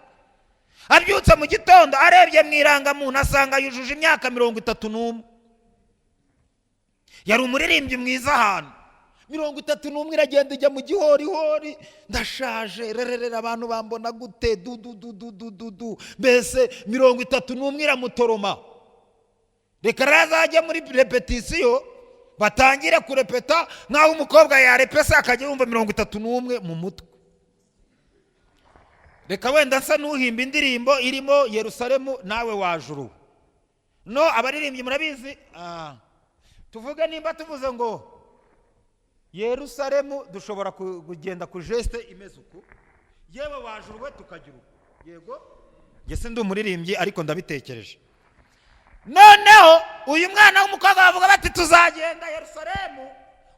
Abyutse mu gitondo, arebye mu irangamuntu, asanga yujuje imyaka 31. Yari umuririmbyi mwiza ahantu. 31 iragenda ijya mu gihorihori. Ndashaje rererere, abantu bambona gute? Du du du du du du du. Mbese 31 iramutoroma. Reka rero azajya muri répétition, batangire kurepeta nk'aho umukobwa yarepesa, akajya yumva 31 mu mutwe. Reka wenda nsa n'uhimba indirimbo irimo Yerusalemu nawe wajuruwe. No abaririmbyi murabizi. Tuvuge nimba tuvuze ngo Yerusalemu, dushobora kugenda ku geste imeze uku, yewe wajuruwe tukagira uku. Yego, njye si ndi umuririmbyi, ariko ndabitekereje. Noneho uyu mwana w'umukobwa bavuga bati tuzagenda Yerusalemu,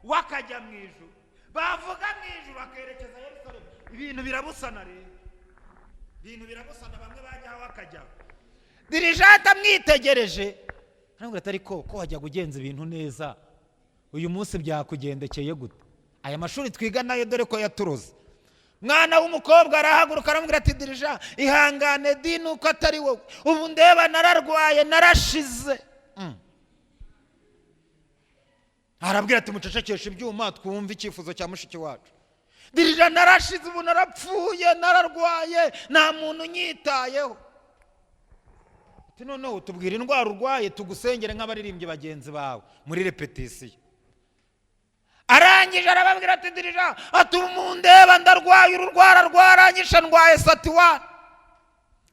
we akajya mu ijuru. Bavuga mu ijuru, akerekeza Yerusalemu. Ibintu birabusana rero, ibintu birabusana, bamwe bajyaho akajyaho. Dirijante amwitegereje aramubwira ati: "Ariko ko wajya ugenza ibintu neza, uyu munsi byakugendekeye gute?" Aya mashuri twiga nayo dore ko yaturoze. Mwana w'umukobwa arahaguruka, aramubwira ati: "Dirija, ihangane di, nuko atari wowe, ubu ndeba nararwaye, narashize." Arabwira ati: "Mucecekeshe ibyuma, twumve icyifuzo cya mushiki wacu." "Dirija, narashize, ubu narapfuye, nararwaye, nta muntu unyitayeho." Ati: "Noneho tubwira indwara urwaye, tugusengere nk'abaririmbyi bagenzi bawe muri répétition." Arangije arababwira ati: "Dirija," ati, "ubu ndeba ndarwaye, uru rwara rwaranyishe, ndwaye 31."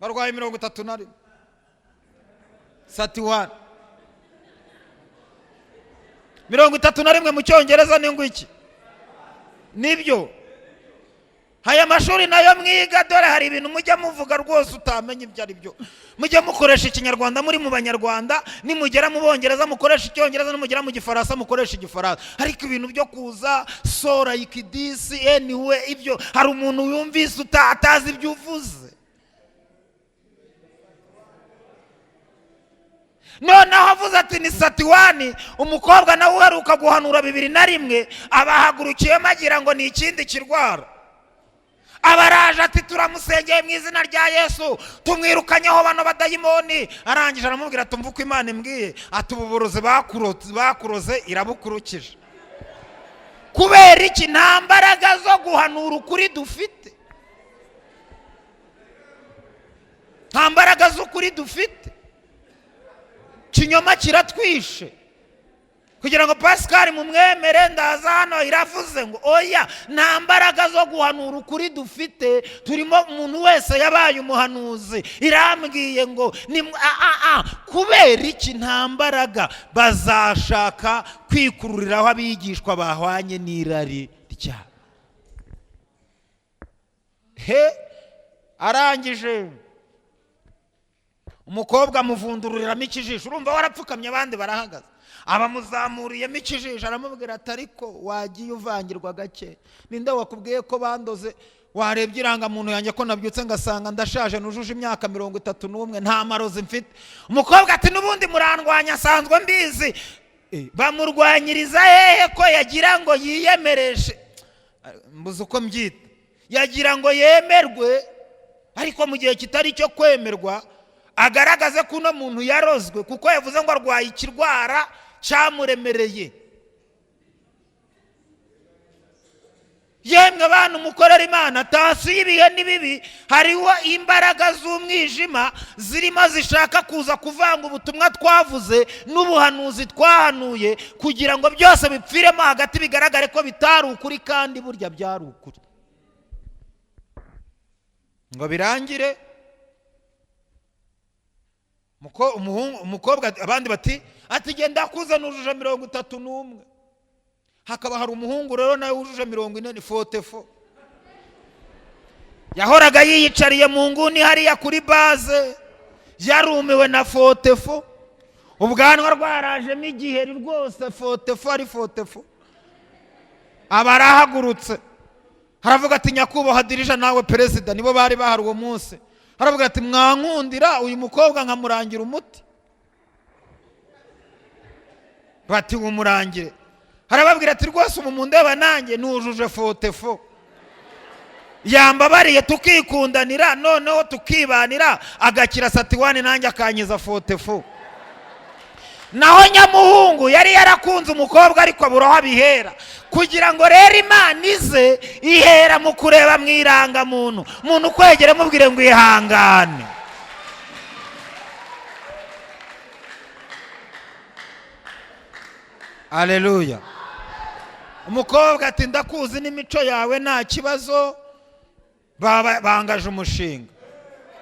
Barwaye 31, 31. 31 mu Cyongereza ni ngo iki? Nibyo. Aya mashuri nayo mwiga, dore hari ibintu mujya muvuga rwose utamenya ibyo ari byo. Mujye mukoresha Ikinyarwanda muri mu Banyarwanda, nimugera mu Bongereza mukoresha Icyongereza, nimugera mu Gifaransa mukoresha Igifaransa. Ariko ibintu byo kuza so like this, anyway, ibyo hari umuntu yumvise atazi ibyo uvuze. Noneho avuze ati ni 31. Umukobwa nawe uheruka guhanura 2001 abahagurukiyemo, agira ngo ni ikindi kirwara. Abaraje ati: "Turamusengeye mu izina rya Yesu, tumwirukanyeho bano badayimoni." Arangije aramubwira ati: "Umva uko Imana imbwiye," ati: "Ubu burozi bakuroze irabukurukije." Kubera iki? Nta mbaraga zo guhanura ukuri dufite, nta mbaraga z'ukuri dufite. Kinyoma kiratwishe. Kugira ngo Pascal mumwemere, ndaza hano iravuze ngo oya. Nta mbaraga zo guhanura ukuri dufite. Turimo umuntu wese yabaye umuhanuzi. Irambwiye ngo ni a a a. Kubera iki? Nta mbaraga. Bazashaka kwikururiraho abigishwa bahwanye n'irari ryabo. He, arangije umukobwa amuvundururiramo ikijisho. Urumva warapfukamye, abandi barahagaze, abamuzamuriyemo ikijisho, aramubwira ati: "Ariko wagiye uvangirwa gake, ninde wakubwiye ko bandoze? Warebye irangamuntu yanjye ko nabyutse ngasanga ndashaje, nujuje imyaka 31, nta marozi mfite." Umukobwa ati: "N'ubundi murandwanya, asanzwe mbizi." Bamurwanyiriza hehe ko yagira ngo yiyemereshe? Mbuze uko mbyita. Yagira ngo yemerwe, ariko mu gihe kitari icyo kwemerwa, agaragaze ko uno muntu yarozwe, kuko yavuze ngo arwaye ikirwara cyamuremereye. Yemwe bantu mukorera Imana, tasi y'ibihe ni bibi. Hariho imbaraga z'umwijima zirimo zishaka kuza kuvanga ubutumwa twavuze n'ubuhanuzi twahanuye, kugira ngo byose bipfiremo hagati, bigaragare ko bitari ukuri, kandi burya byari ukuri. Ngo birangire, umuhungu, umukobwa, abandi bati ati genda kuza nujuje 31. Hakaba hari umuhungu rero nawe wujuje 40, ni 44. Yahoraga yiyicariye mu nguni hariya kuri base, yarumiwe na 44, ubwanwa rwarajemo igiheri rwose, 44 ari 44. Aba arahagurutse, haravuga ati: "Nyakubahwa dirija, nawe perezida," nibo bari bahari uwo munsi, haravuga ati: "Mwankundira uyu mukobwa nkamurangira umuti?" Bati: "Umurangire." Harababwira ati: "Rwose ubu mundeba nanjye nujuje 44, yambabariye tukikundanira, noneho tukibanira, agakira 31 nanjye akanyiza 44." Naho nyamuhungu yari yarakunze umukobwa, ariko abura aho abihera. Kugira ngo rero Imana ize ihera mu kureba mu irangamuntu. Umuntu ukwegera mubwire ngo ihangane. Aleluya. Umukobwa ati: "Ndakuzi n'imico yawe, nta kibazo." Bangaje umushinga,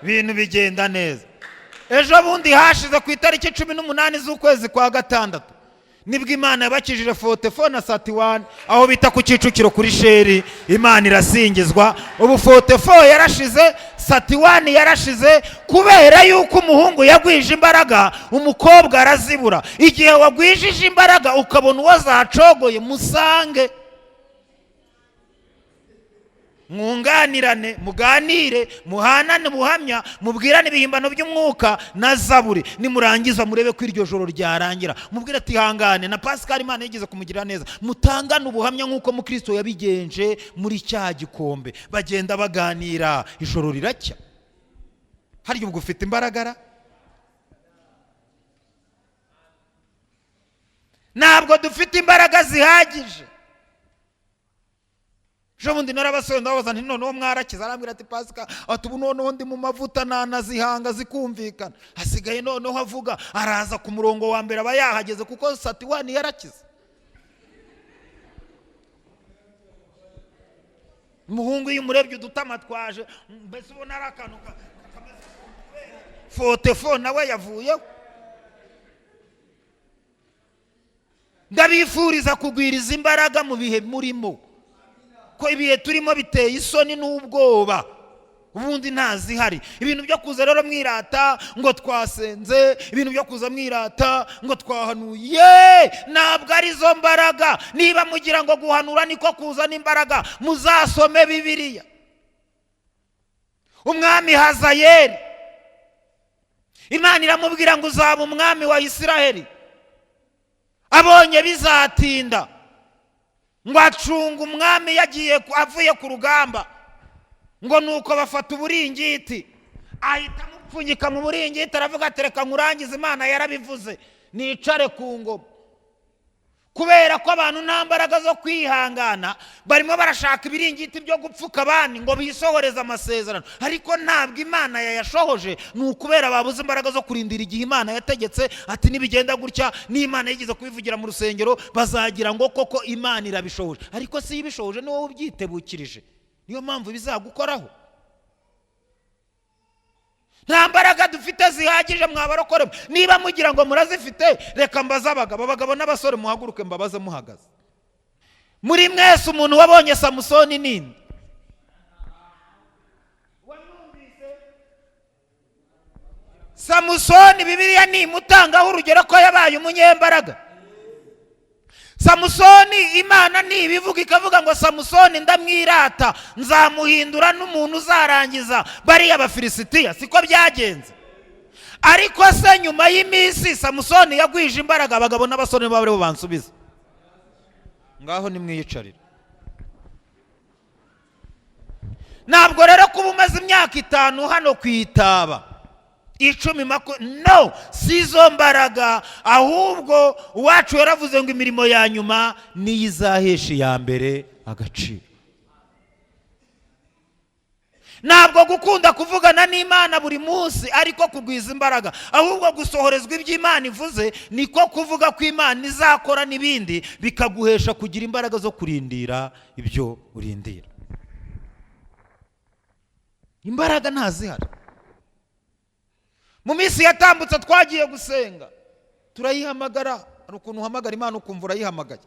ibintu bigenda neza. Ejo bundi hashize ku itariki 18 z'ukwezi kwa gatandatu, nibwo Imana yabakijije 44 na 31, aho bita ku Kicukiro kuri Shell. Imana irasingizwa. Ubu 44 yarashize, 31 yarashize, kubera yuko umuhungu yagwije imbaraga, umukobwa arazibura. Igihe wagwijije imbaraga ukabona uwo zacogoye, musange, mwunganirane, muganire, muhanane ubuhamya, mubwirane ibihimbano by'umwuka na zaburi. Nimurangiza murebe ko iryo joro ryarangira, mubwire ati: "Hangane." Na Pascal Imana yigeze kumugirira neza. Mutangane ubuhamya nk'uko mukristo yabigenje muri cya gikombe. Bagenda baganira, ijoro riracya. Harya ubwo ufite imbaraga? Ntabwo dufite imbaraga zihagije. Ejo bundi narabasuye, ndababaza nti: "Noneho mwarakize?" Arambwira ati: "Pasika," ati, "ubu noneho ndi mu mavuta, nanazihanga zikumvikana." Hasigaye noneho avuga, araza ku murongo wa mbere, aba yahageze, kuko 31 yarakize. Umuhungu iyo umurebye udutama twaje, mbese ubona ari akantu kameze 44, nawe yavuyeho. Ndabifuriza kugwiriza imbaraga mu bihe murimo, ko ibihe turimo biteye isoni n'ubwoba, ubundi ntazihari. Ibintu byo kuza rero mwirata ngo twasenze, ibintu byo kuza mwirata ngo twahanuye, ntabwo arizo mbaraga. Niba mugira ngo guhanura niko kuzana imbaraga, muzasome Bibiliya. Umwami Hazayeli, Imana iramubwira ngo uzaba umwami wa Isiraheli. Abonye bizatinda, ngo acunga umwami yagiye avuye ku rugamba, ngo nuko bafata uburingiti, ahita amupfunyika mu buringiti, aravuga ati: "Reka nkurangize, Imana yarabivuze, nicare ku ngoma." Kubera ko abantu nta mbaraga zo kwihangana, barimo barashaka ibiringiti byo gupfuka abandi ngo bisohoreze amasezerano, ariko ntabwo Imana yayashohoje. Ni ukubera babuze imbaraga zo kurindira igihe Imana yategetse, ati nibigenda gutya, n'Imana yigeze kubivugira mu rusengero, bazagira ngo koko Imana irabishohoje. Ariko si ibishohoje, ni wowe ubyitebukirije, niyo mpamvu bizagukoraho. Nta mbaraga dufite zihagije, mwabarokore. Niba mugira ngo murazifite, reka mbaze abagabo, abagabo n'abasore, muhaguruke mbabaze muhagaze. Muri mwese umuntu wabonye Samusoni ninde? Samusoni Bibiliya nimutangaho urugero ko yabaye umunyembaraga. Samusoni Imana ntibivuga, ikavuga ngo: "Samusoni ndamwirata, nzamuhindura n'umuntu uzarangiza bariya Bafilisitiya." Siko byagenze? Ariko se nyuma y'iminsi Samusoni yagwije imbaraga? Abagabo n'abasore baba aribo bansubiza. Ngaho nimwiyicarire. Ntabwo rero kuba umaze imyaka 5 hano ku itaba, 10, no si izo mbaraga. Ahubwo uwacu yaravuze ngo imirimo ya nyuma niyo izahesha iya mbere agaciro. Ntabwo gukunda kuvugana n'Imana buri munsi ariko kugwiza imbaraga, ahubwo gusohorezwa ibyo Imana ivuze niko kuvuga ko Imana izakora n'ibindi, bikaguhesha kugira imbaraga zo kurindira ibyo urindira. Imbaraga ntazihari. Mu minsi yatambutse twagiye gusenga, turayihamagara. Hari ukuntu uhamagara Imana ukumva urayihamagaye.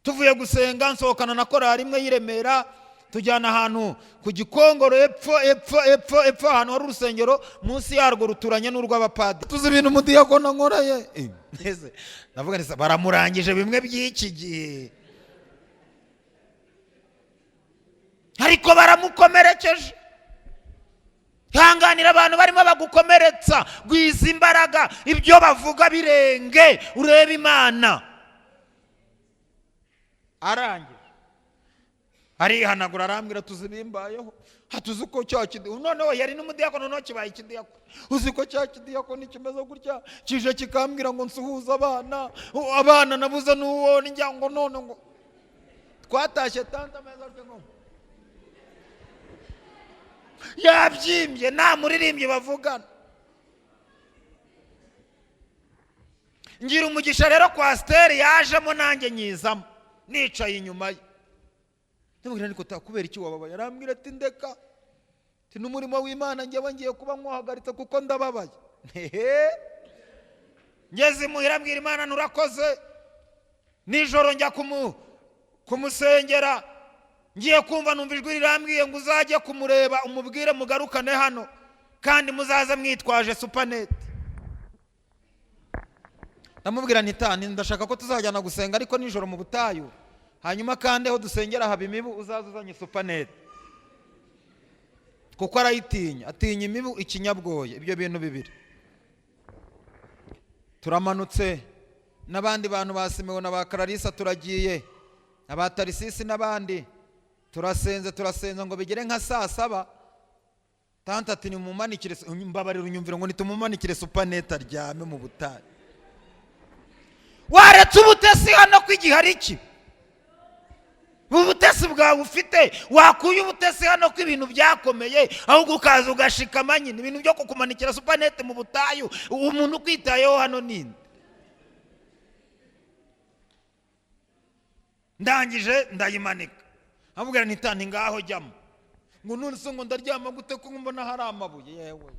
Tuvuye gusenga, nsohokana na korari imwe y'i Remera, tujyana ahantu ku Gikongoro, epfo epfo epfo epfo, ahantu hari urusengero, munsi yarwo ruturanye n'urw'abapadiri. Tuzi ibintu umudiyakoni ankoreye. Mbese ndavuga nti baramurangije bimwe by'iki gihe, ariko baramukomerekeje. Hanganira abantu barimo bagukomeretsa, gwiza imbaraga, ibyo bavuga birenge, urebe Imana. Arangije arihanagura, arambwira, tuzi bimbayeho, hatuzi ko cya noneho yari n'umudiyakoni, noneho kibaye ikidiyakoni. Uzi ko cya kidiyakoni kimeze gutya, kije kikambwira ngo nsuhuze abana, abana nabuze n'uwo njya, ngo none ngo twatashye tante ameza atyo, ngo yabyimbye, nta muririmbyi bavugana. Ngira umugisha rero, kwasiteri yajemo nanjye nyizamo, nicaye inyuma ye. Ndamubwira, ariko kubera iki wababaye? Arambwira ati ndeka, ati n'umurimo w'Imana njyewe ngiye kuba nkuhagaritse kuko ndababaye. Hehe, ngeze imuhira ambwira Imana nturakoze. Nijoro njya kumusengera, ngiye kumva numva ijwi rirambwiye ngo uzajye kumureba umubwire mugarukane hano, kandi muzaze mwitwaje supanete. Ndamubwira nti tani ndashaka ko tuzajyana gusenga, ariko nijoro mu butayu, hanyuma kandi aho dusengera haba imibu, uzaze uzanye supanete, kuko arayitinya, atinya imibu, ikinyabwoya, ibyo bintu bibiri. Turamanutse n'abandi bantu ba Simewo na ba Kararisa, turagiye aba Tarisisi n'abandi, turasenze turasenze ngo bigere nka saa saba. Tante ati nimumanikire, mbabarira unyumvire, ngo nitumumanikire supanete aryame mu butayu. Waretse ubutesi hano ko igihe ari iki? Ubutesi bwawe ufite, wakuye ubutesi hano ko ibintu byakomeye, ahubwo ukaza ugashikama nyine. Ibintu byo kukumanikira supanete mu butayu, umuntu ukwitayeho hano ninde? Ndangije ndayimanika, amubwira nti tante ngaho jyamo. Ngo none se ngo ndaryama gute ko mbona hari amabuye? Yewe,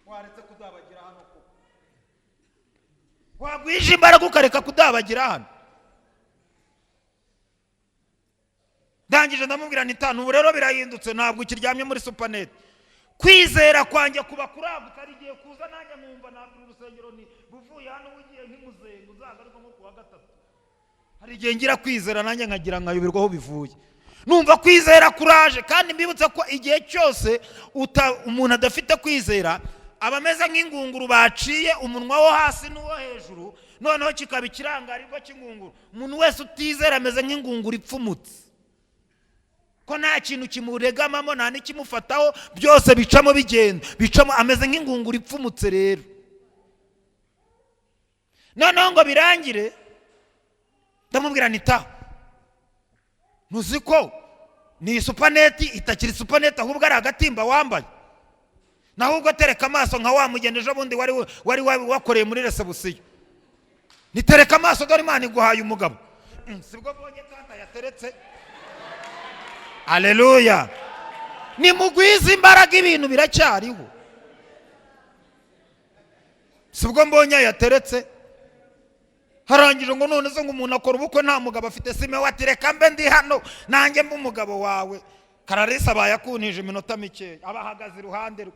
waretse kudabagira hano koko, wagwije imbaraga ukareka kudabagira hano. Ndangije ndamubwira nti tante ubu rero birahindutse, ntabwo ukiryamye muri supanete. Kwizera kwanjye kuba kuragutse, hari igihe kuza nanjye nkumva nabwira urusengero ni buvuye hano ugiye nk'imuzengo, uzagaruka nko kuwa gatatu. Hari igihe ngira kwizera nanjye nkagira nkayoberwa aho bivuye, numva kwizera kuraje. Kandi mbibutsa ko igihe cyose umuntu adafite kwizera aba ameze nk'ingunguru baciye umunwa wo hasi n'uwo hejuru, noneho kikaba ikirangarirwa cy'ingunguru. Umuntu wese utizera ameze nk'ingunguru ipfumutse, ko nta kintu kimuregamamo, nta n'ikimufataho, byose bicamo bigenda bicamo, ameze nk'ingunguru ipfumutse. Rero noneho ngo birangire, ndamubwira nti ta ntuzi ko ni supaneti itakiri supaneti, ahubwo ari agatimba wambaye, naho ubwo tereka amaso nka wa mugeni ejo bundi wari wakoreye muri resebusiyo. Nitereka amaso, dore Imana iguhaye umugabo. Sibwo mbonye tanta yateretse. Aleluya! Nimugwize imbaraga, ibintu biracyariho. Sibwo mbonye yateretse. Harangije ngo none se ngo umuntu akora ubukwe nta mugabo afite? Simewo ati reka mbe ndi hano nanjye mbe umugabo wawe. Kararisa abaye akuntije iminota mikeya, abahagaze iruhande rwe.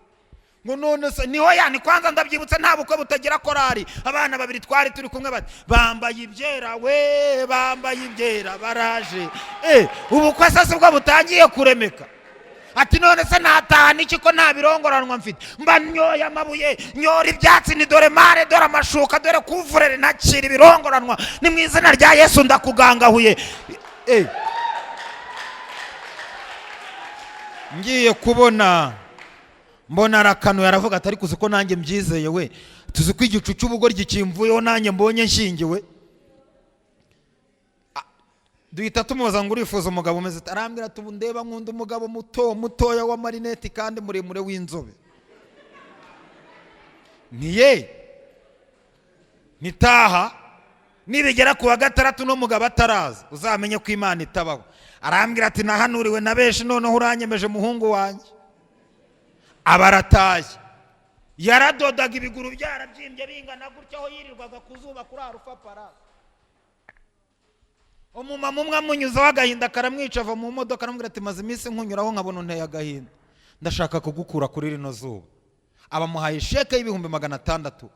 Ngo none se niho yani kwanza ndabyibutse, nta bukwe butagira korari. Abana babiri twari turi kumwe bati bambaye ibyera we, bambaye ibyera baraje. Ubukwe se sibwo butangiye kuremeka? Ati none se natahana iki ko nta birongoranwa mfite? Mba nyoye amabuye, nyora ibyatsi, ni dore mare, dore amashuka, dore kuvurere, nakira ibirongoranwa, ni mu izina rya Yesu ndakugangahuye. Ngiye kubona mbona arakanuye, aravuga ati ariko uzi ko nanjye mbyizeye we, tuzi ko igicu cy'ubugoryi kimvuyeho, nanjye mbonye nshingiwe. Duhita tumubaza ngo urifuza umugabo umeze ute? Arambwira ati ubu ndeba nkunda umugabo muto mutoya wa marineti kandi muremure w'inzobe. Niye nitaha nibigera ku wa gatandatu no mugabo ataraza, uzamenye ko Imana itabaho. Arambwira ati nahanuriwe na benshi, noneho uranyemeje muhungu wanjye. Aba arataye. Yaradodaga, ibiguru byarabyimbye bingana gutya, aho yirirwaga ku zuba kuri Alpha Palace. Umumama umwe amunyuzaho, agahinda karamwica, ava mu modoka, aramubwira ati maze iminsi nkunyuraho nkabona unteye agahinda, ndashaka kugukura kuri rino zuba. Abamuhaye sheke y'600,000,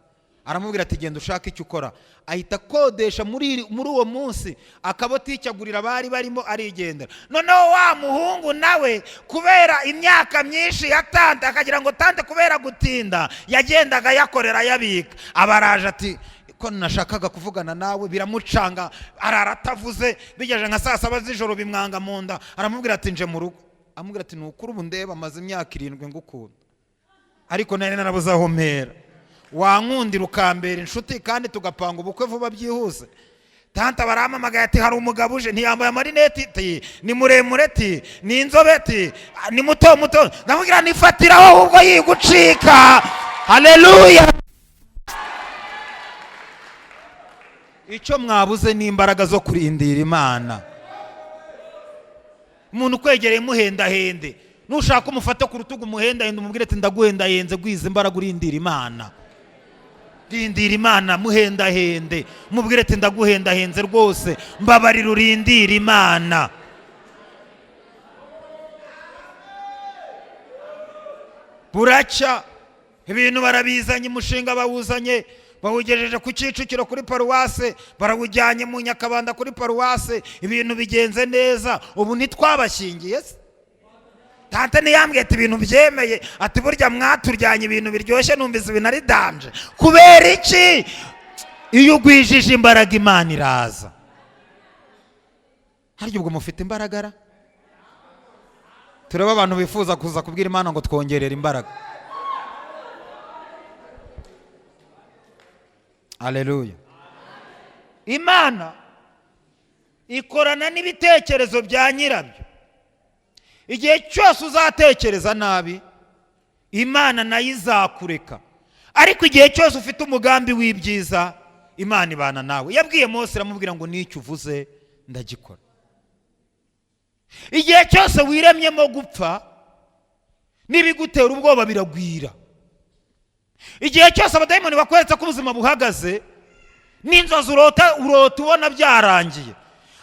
aramubwira ati genda ushake icyo ukora. Ahita akodesha muri uwo munsi akabotike, agurira abari barimo, arigendera. Noneho wa muhungu nawe, kubera imyaka myinshi ya tante, akagira ngo tante kubera gutinda yagendaga ayakorera ayabika, abaraje ati ko nashakaga kuvugana nawe. Biramucanga, arara atavuze. Bigeje nka saa 7 z'ijoro bimwanga mu nda, aramubwira ati nje mu rugo. Amubwira ati ni ukuri ubu ndeba amaze imyaka 7 ngukunda, ariko nari narabuze aho mpera. Wankundira ukambera inshuti kandi tugapanga ubukwe vuba byihuse? Tante barampamagaye ati hari umugabo uje, ntiyambaye amarineti, ti ni muremure, ti ni inzobe, ti ni muto muto. Ndamubwira nifatiraho ahubwo yigucika. Haleluya! Icyo mwabuze ni imbaraga zo kurindira Imana. Umuntu ukwegereye muhendahende, nushaka umufate ku rutugu umuhendahende, umubwire ati ndaguhendahenze, gwiza imbaraga urindira Imana, rindira Imana. Muhendahende, umubwire ati ndaguhendahenze rwose, mbabarira urindira Imana. Buracya ibintu barabizanye, umushinga bawuzanye, bawugejeje ku Kicukiro kuri paruwase, barawujyanye mu Nyakabanda kuri paruwase, ibintu bigenze neza. Ubu ntitwabashyingiye se? Tante ntiyambwiye ati ibintu byemeye, ati burya mwaturyanye ibintu biryoshye, numvise ibintu ari danger. Kubera iki? Iyo ugwijije imbaraga Imana iraza. Harya ubwo mufite imbaraga ra? Turebe abantu bifuza kuza kubwira Imana ngo twongerere imbaraga. Haleluya! Imana ikorana n'ibitekerezo bya nyirabyo. Igihe cyose uzatekereza nabi, Imana nayo izakureka, ariko igihe cyose ufite umugambi w'ibyiza, Imana ibana nawe. Yabwiye Mose, iramubwira ngo n'icyo uvuze ndagikora. Igihe cyose wiremyemo gupfa, n'ibigutera ubwoba biragwira. Igihe cyose abadayimoni bakweretse ko ubuzima buhagaze, n'inzozi urota urota ubona byarangiye.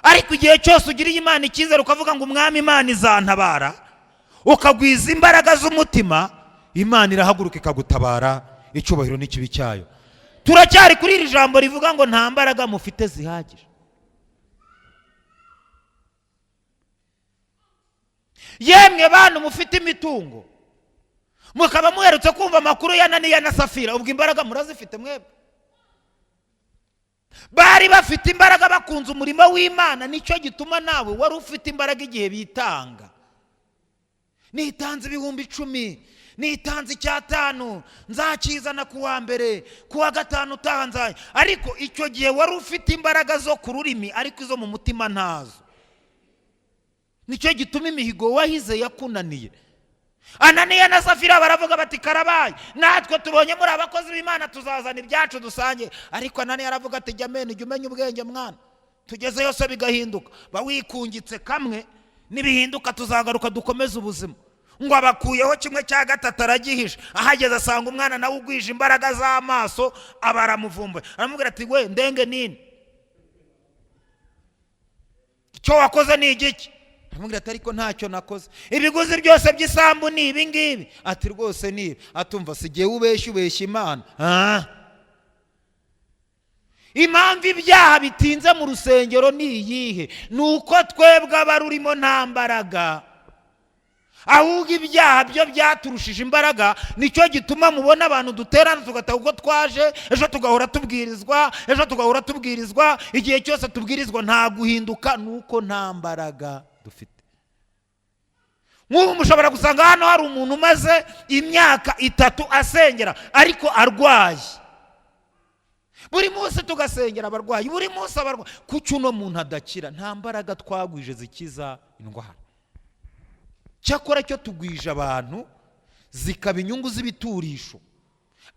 Ariko igihe cyose ugiriye Imana icyizere, ukavuga ngo umwami Imana izantabara, ukagwiza imbaraga z'umutima, Imana irahaguruka ikagutabara. Icyubahiro n'ikibi cyayo. Turacyari kuri iri jambo rivuga ngo nta mbaraga mufite zihagije. Yemwe bantu mufite imitungo, mukaba muherutse kumva amakuru ya Ananiya na Safira, ubwo imbaraga murazifite mwebwe? Bari bafite imbaraga, bakunze umurimo w'Imana. Nicyo gituma nawe wari ufite imbaraga igihe bitanga. Nitanze 10,000, nitanze 5,000, nzakizana ku wa mbere, ku wa gatanu utaha. Ariko icyo gihe wari ufite imbaraga zo ku rurimi, ariko izo mu mutima ntazo. Nicyo gituma imihigo wahize yakunaniye. Ananiya na Safira baravuga bati karabaye, natwe tubonye muri abakozi b'Imana, tuzazana ibyacu dusange. Ariko Ananiya aravuga ati jya mena, jya umenya ubwenge mwana, tugeze yose bigahinduka, bawikungitse kamwe, nibihinduka tuzagaruka dukomeze ubuzima. Ngo abakuyeho 1/3 aragihisha. Ahageze asanga umwana nawe ugwije imbaraga z'amaso, aba aramuvumbuye, aramubwira ati we ndenge nini, icyo wakoze ni igiki? Aramubwira ati ariko ntacyo nakoze, ibiguzi byose by'isambu ni ibi ngibi. Ati rwose ni ibi. Atumva si igihe ubeshya, ubeshya Imana. Impamvu ibyaha bitinze mu rusengero ni iyihe? Ni uko twebwe abarurimo nta mbaraga, ahubwo ibyaha byo byaturushije imbaraga. Nicyo gituma mubona abantu duterana tugataha uko twaje, ejo tugahora tubwirizwa, ejo tugahora tubwirizwa. Igihe cyose tubwirizwa nta guhinduka, ni uko nta mbaraga dufite. Nk'ubu mushobora gusanga hano hari umuntu umaze imyaka 3 asengera ariko arwaye. Buri munsi tugasengera abarwayi, buri munsi abarwayi. Kuki uno muntu adakira? Nta mbaraga twagwije zikiza indwara. Cyakora cyo tugwije abantu zikaba inyungu z'ibiturisho,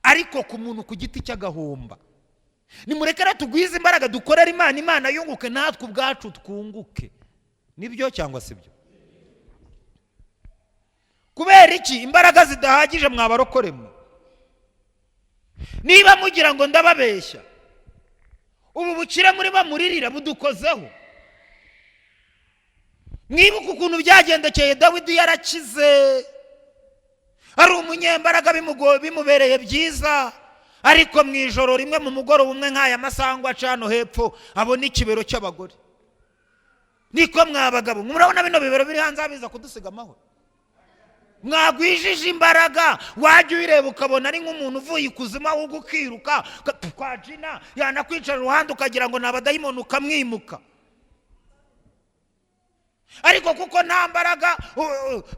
ariko ku muntu ku giti cy'agahomba. Nimureke rero tugwize imbaraga, dukorere Imana, Imana yunguke, natwe ubwacu twunguke. Nibyo cyangwa si byo? Kubera iki imbaraga zidahagije? Mwabarokoremwe, niba mugira ngo ndababeshya, ubu bukire muri bamuririra budukozeho. Mwibuke ukuntu byagendekeye Dawidi. Yarakize, ari umunyembaraga, bimubereye byiza, ariko mu ijoro rimwe, mu mugoroba umwe nk'aya masaha, aca hano hepfo abona ikibero cy'abagore. Niko mwabagabo, murabona bino bibero biri hanze biza kudusiga amahoro? Mwagwijije imbaraga, wajya uyireba ukabona ari nk'umuntu uvuye ikuzimu, ahubwo ukiruka kwa jina. Yanakwicara iruhande ukagira ngo ni abadayimoni, ukamwimuka. Ariko kuko nta mbaraga,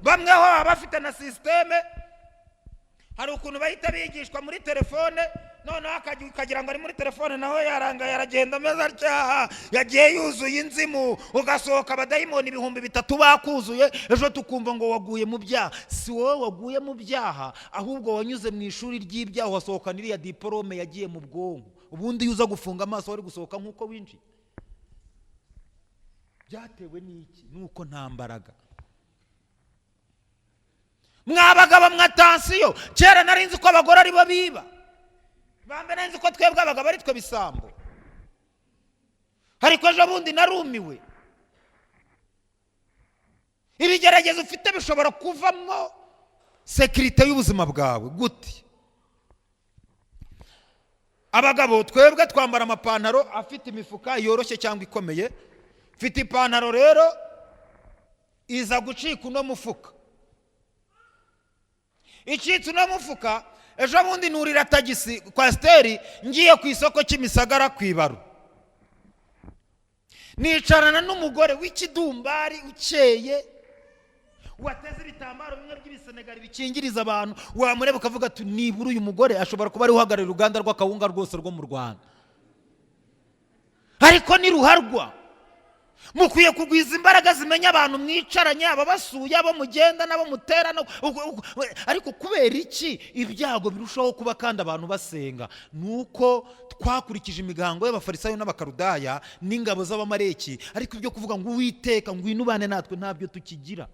bamwe ho baba bafite na système. Hari ukuntu bahita bigishwa muri telefone, noneho ukagira ngo ari muri telefone, naho yarangaye, aragenda ameze atya, yagiye yuzuye inzimu. Ugasohoka abadayimoni 3000 bakuzuye. Ejo tukumva ngo waguye mu byaha. Si wowe waguye mu byaha, ahubwo wanyuze mu ishuri ry'ibyaha, wasohokana iriya diporome yagiye mu bwonko. Ubundi iyo uza gufunga amaso, wari gusohoka nk'uko winjiye. Byatewe n'iki? Nuko nta mbaraga. Mwabagabo mwa tansiyo, kera nari nzi ko abagore aribo biba bambe, nari nzi ko twebwe abagabo ari twe bisambo, ariko ejo bundi narumiwe. Ibigeragezo ufite bishobora kuvamo sécurité y'ubuzima bwawe. Gute? Abagabo twebwe twambara amapantaro afite imifuka yoroshye cyangwa ikomeye. Mfite ipantaro rero iza gucika uno mufuka. Icitse uno mufuka, ejo bundi nurira tagisi coaster ngiye ku isoko Kimisagara ku ibaro, nicarana n'umugore w'ikidumbari ukeye, wateze ibitambaro bimwe by'ibisenegali bikingiriza abantu. Wamureba ukavuga ati: "Nibura uyu mugore ashobora kuba ari uhagarariye uruganda rw'akawunga rwose rwo mu Rwanda." Ariko ni ruharwa. Mukwiye kugwiza imbaraga zimenya abantu mwicaranye, ababasuye, abo mugenda n'abo mutera. Ariko kubera iki ibyago birushaho kuba kandi abantu basenga? Ni uko twakurikije imihango y'Abafarisayo n'Abakarudaya n'ingabo z'Abamareki, ariko ibyo kuvuga ngo: "Uwiteka, ngwino ubane natwe," ntabyo tukigira.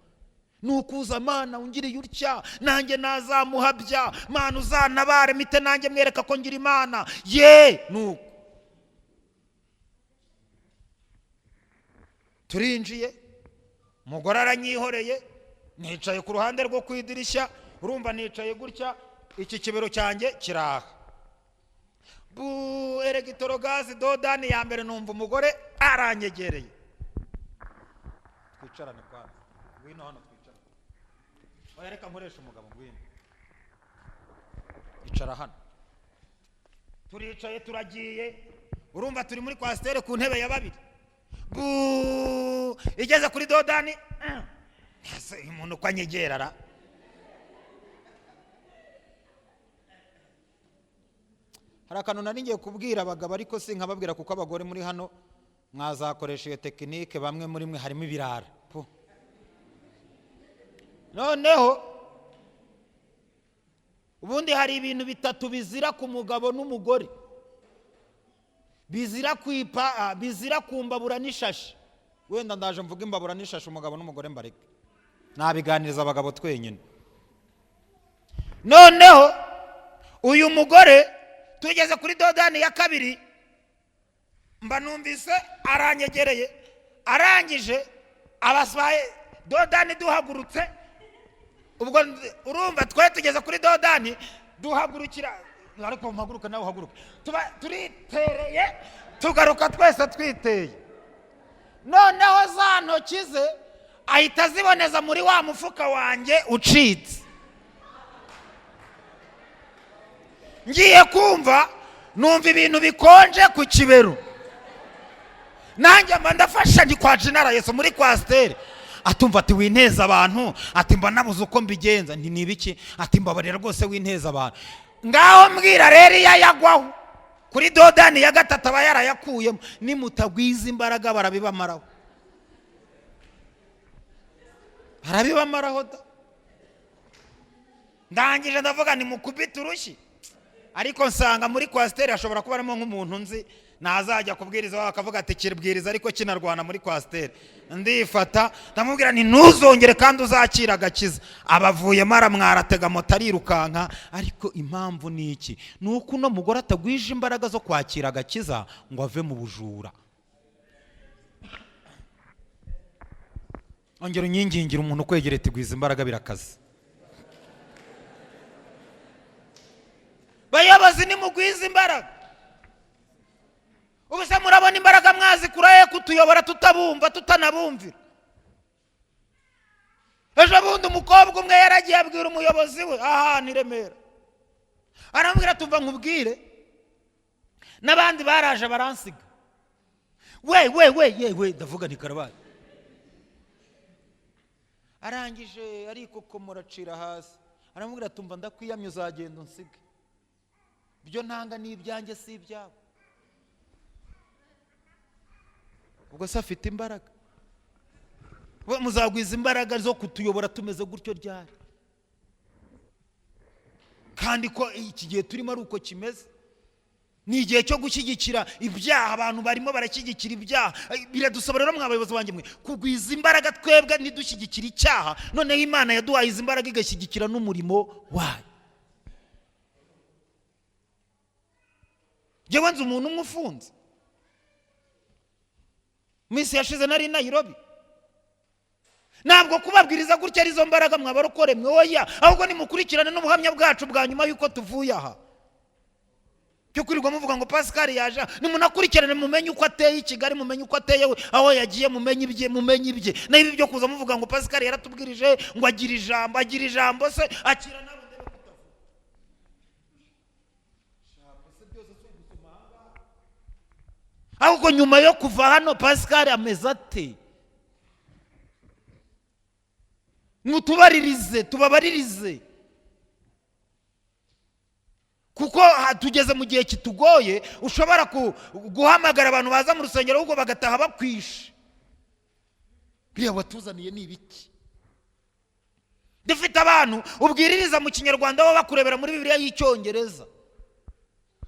Ni ukuza: "Mana, ungiriye utya nanjye nazamuhabya. Mana, uzantabare mite nanjye mwereka ko ngira Imana ye." Nuko turinjiye, umugore aranyihoreye, nicaye ku ruhande rwo ku idirishya. Urumva nicaye gutya, iki kibero cyanjye kiraha bu électrogaz. Dodani ya mbere, numva umugore aranyegereye: "Twicarane kwanza, ngwino hano twicarane." "Oya, reka nkoresha umugabo, ngwino icara hano." Turicaye, turagiye. Urumva turi muri coaster ku ntebe ya babiri. Bu igeze kuri dodani, ese uyu muntu uko anyegera ra? Hari akantu nari ngiye kubwira abagabo, ariko si nkababwira, kuko abagore muri hano mwazakoresha iyo technique. Bamwe muri mwe harimo ibirara. Pu. Noneho ubundi hari ibintu bitatu bizira ku mugabo n'umugore: bizira kwipa, bizira kumbabura n'ishashi. Wenda ndaje mvuga imbabura n'ishashi, umugabo n'umugore mbareke, nabiganiriza abagabo twenyine. Noneho uyu mugore tugeze kuri dodani ya kabiri, mba numvise aranyegereye, arangije abasaye dodani, duhagurutse. Ubwo urumva twe tugeze kuri dodani, duhagurukira, ariko mpaguruka nawe uhaguruka, tuba turitereye, tugaruka twese twiteye. Noneho za ntoki ze ahita aziboneza muri wa mufuka wanjye ucitse. Ngiye kumva numva ibintu bikonje ku kibero, nanjye mba ndafasha, ndi kwa Jenara Yesu muri coaster. Atumva ati: "Winteza abantu." Ati: "Mba nabuze uko mbigenza." Nti: "Ni ibiki?" Ati: "Mbabarira rwose, winteza abantu." Ngaho mbwira rero, iyo ayagwaho kuri dodani ya gatatu aba yarayakuyemo. Nimutagwiza imbaraga, barabibamaraho, barabibamaraho da. Ndangije ndavuga ni mukubite urushyi, ariko nsanga muri coaster hashobora kuba harimo nk'umuntu nzi. Ntazajya kubwiriza iwabo akavuga ati kiribwiriza ariko kinarwana muri coaster. Ndifata, ndamubwira nti ntuzongere kandi uzakira agakiza. Abavuyemo, aramwara, atega moto, arirukanka. Ariko impamvu ni iki? Ni uko uno mugore atagwije imbaraga zo kwakira agakiza ngo ave mu bujura. Ongera unyingingira umuntu ukwegereye, tigwiza imbaraga, birakaze. Bayobozi, nimugwize imbaraga. Ubu se murabona imbaraga mwazikura he kutuyobora tutabumva, tutanabumvira? Ejo bundi umukobwa umwe yaragiye abwira umuyobozi we ahantu i Remera, aramubwira, tuva nkubwire, n'abandi baraje baransiga, we we we yewe. Ndavuga nti karabaye. Arangije arikokomora, acira hasi, aramubwira, tumva ndakwiyamye, uzagenda unsige, ibyo ntanga ni ibyanjye si ibyawe. Ubwo se afite imbaraga? We muzagwiza imbaraga zo kutuyobora tumeze gutyo ryari, kandi ko iki gihe turimo ari uko kimeze? Ni igihe cyo gushyigikira ibyaha, abantu barimo barashyigikira ibyaha. Biradusaba rero, mwa bayobozi banjye mwe, kugwiza imbaraga twebwe ntidushyigikire icyaha, noneho Imana yaduhaye izi mbaraga igashyigikira n'umurimo wayo. Njyewe nzi umuntu umwe ufunze. Minsi yashize nari i Nairobi. Ntabwo kubabwiriza gutya arizo mbaraga mwabarokore mwe, oya, ahubwo nimukurikirane n'ubuhamya bwacu bwa nyuma y'uko tuvuye aha. Cyo kwirirwa muvuga ngo Pascal yaje, nimunakurikirane mumenye uko ateye i Kigali, mumenye uko ateye we aho yagiye, mumenye ibye, mumenye ibye. Naho ibi byo kuza muvuga ngo Pascal yaratubwirije, ngo agira ijambo, agira ijambo se akira nawe ndebe kutavuga. Ahubwo nyuma yo kuva hano Pascal ameze ate? Mutubaririze, tubabaririze, kuko tugeze mu gihe kitugoye. Ushobora guhamagara abantu baza mu rusengero, ahubwo bagataha bakwishe. Biriya watuzaniye ni ibiki? Dufite abantu ubwiririza mu Kinyarwanda, bo bakurebera muri Bibiliya y'Icyongereza.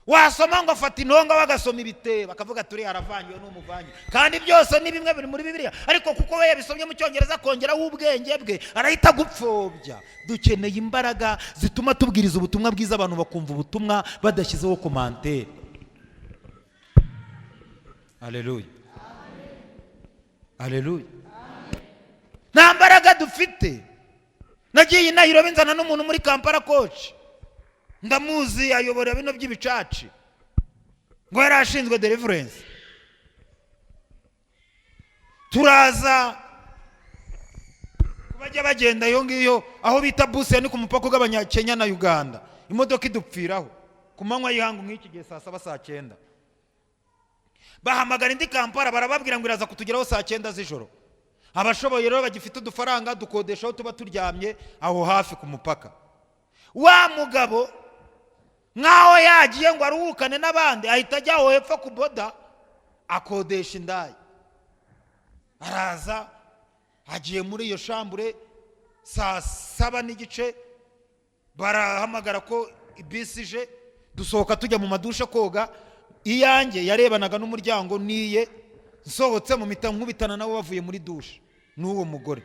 Wasoma ngo afata intonga, bagasoma ibitebo, bakavuga turi aravangiwe n'umuvangi, kandi byose ni bimwe biri muri Bibiliya. Ariko kuko we yabisomye mu Cyongereza akongeraho ubwenge bwe, arahita agupfobya. Dukeneye imbaraga zituma tubwiriza ubutumwa bwiza, abantu bakumva ubutumwa badashyizeho commentaire. Aleluya, aleluya. Nta mbaraga dufite. Nagiye i Nairobi nzana n'umuntu muri Kampala Coach, ndamuzi, ayobora bino by'ibicaci, ngo yari ashinzwe deliverance. Turaza bajya bagenda iyo ngiyo aho bita Busia, ni ku mupaka ugabanya Kenya na Uganda. Imodoka idupfiraho ku manywa y'ihangu nk'iki gihe, saa 7, saa 9. Bahamagara indi Kampala, barababwira ngo iraza kutugeraho saa 9 z'ijoro. Abashoboye rero bagifite udufaranga dukodesha aho tuba turyamye aho hafi ku mupaka. Wa mugabo nk'aho yagiye ngo aruhukane n'abandi, ahita ajya aho hepfo ku border, akodesha indaya. Araza, agiye muri iyo chambre saa 7:30, barahamagara ko ibisi ije. Dusohoka tujya mu madushe koga. Iyanjye yarebanaga n'umuryango niye. Nsohotse mu mita nkubitana nabo bavuye muri douche n'uwo mugore.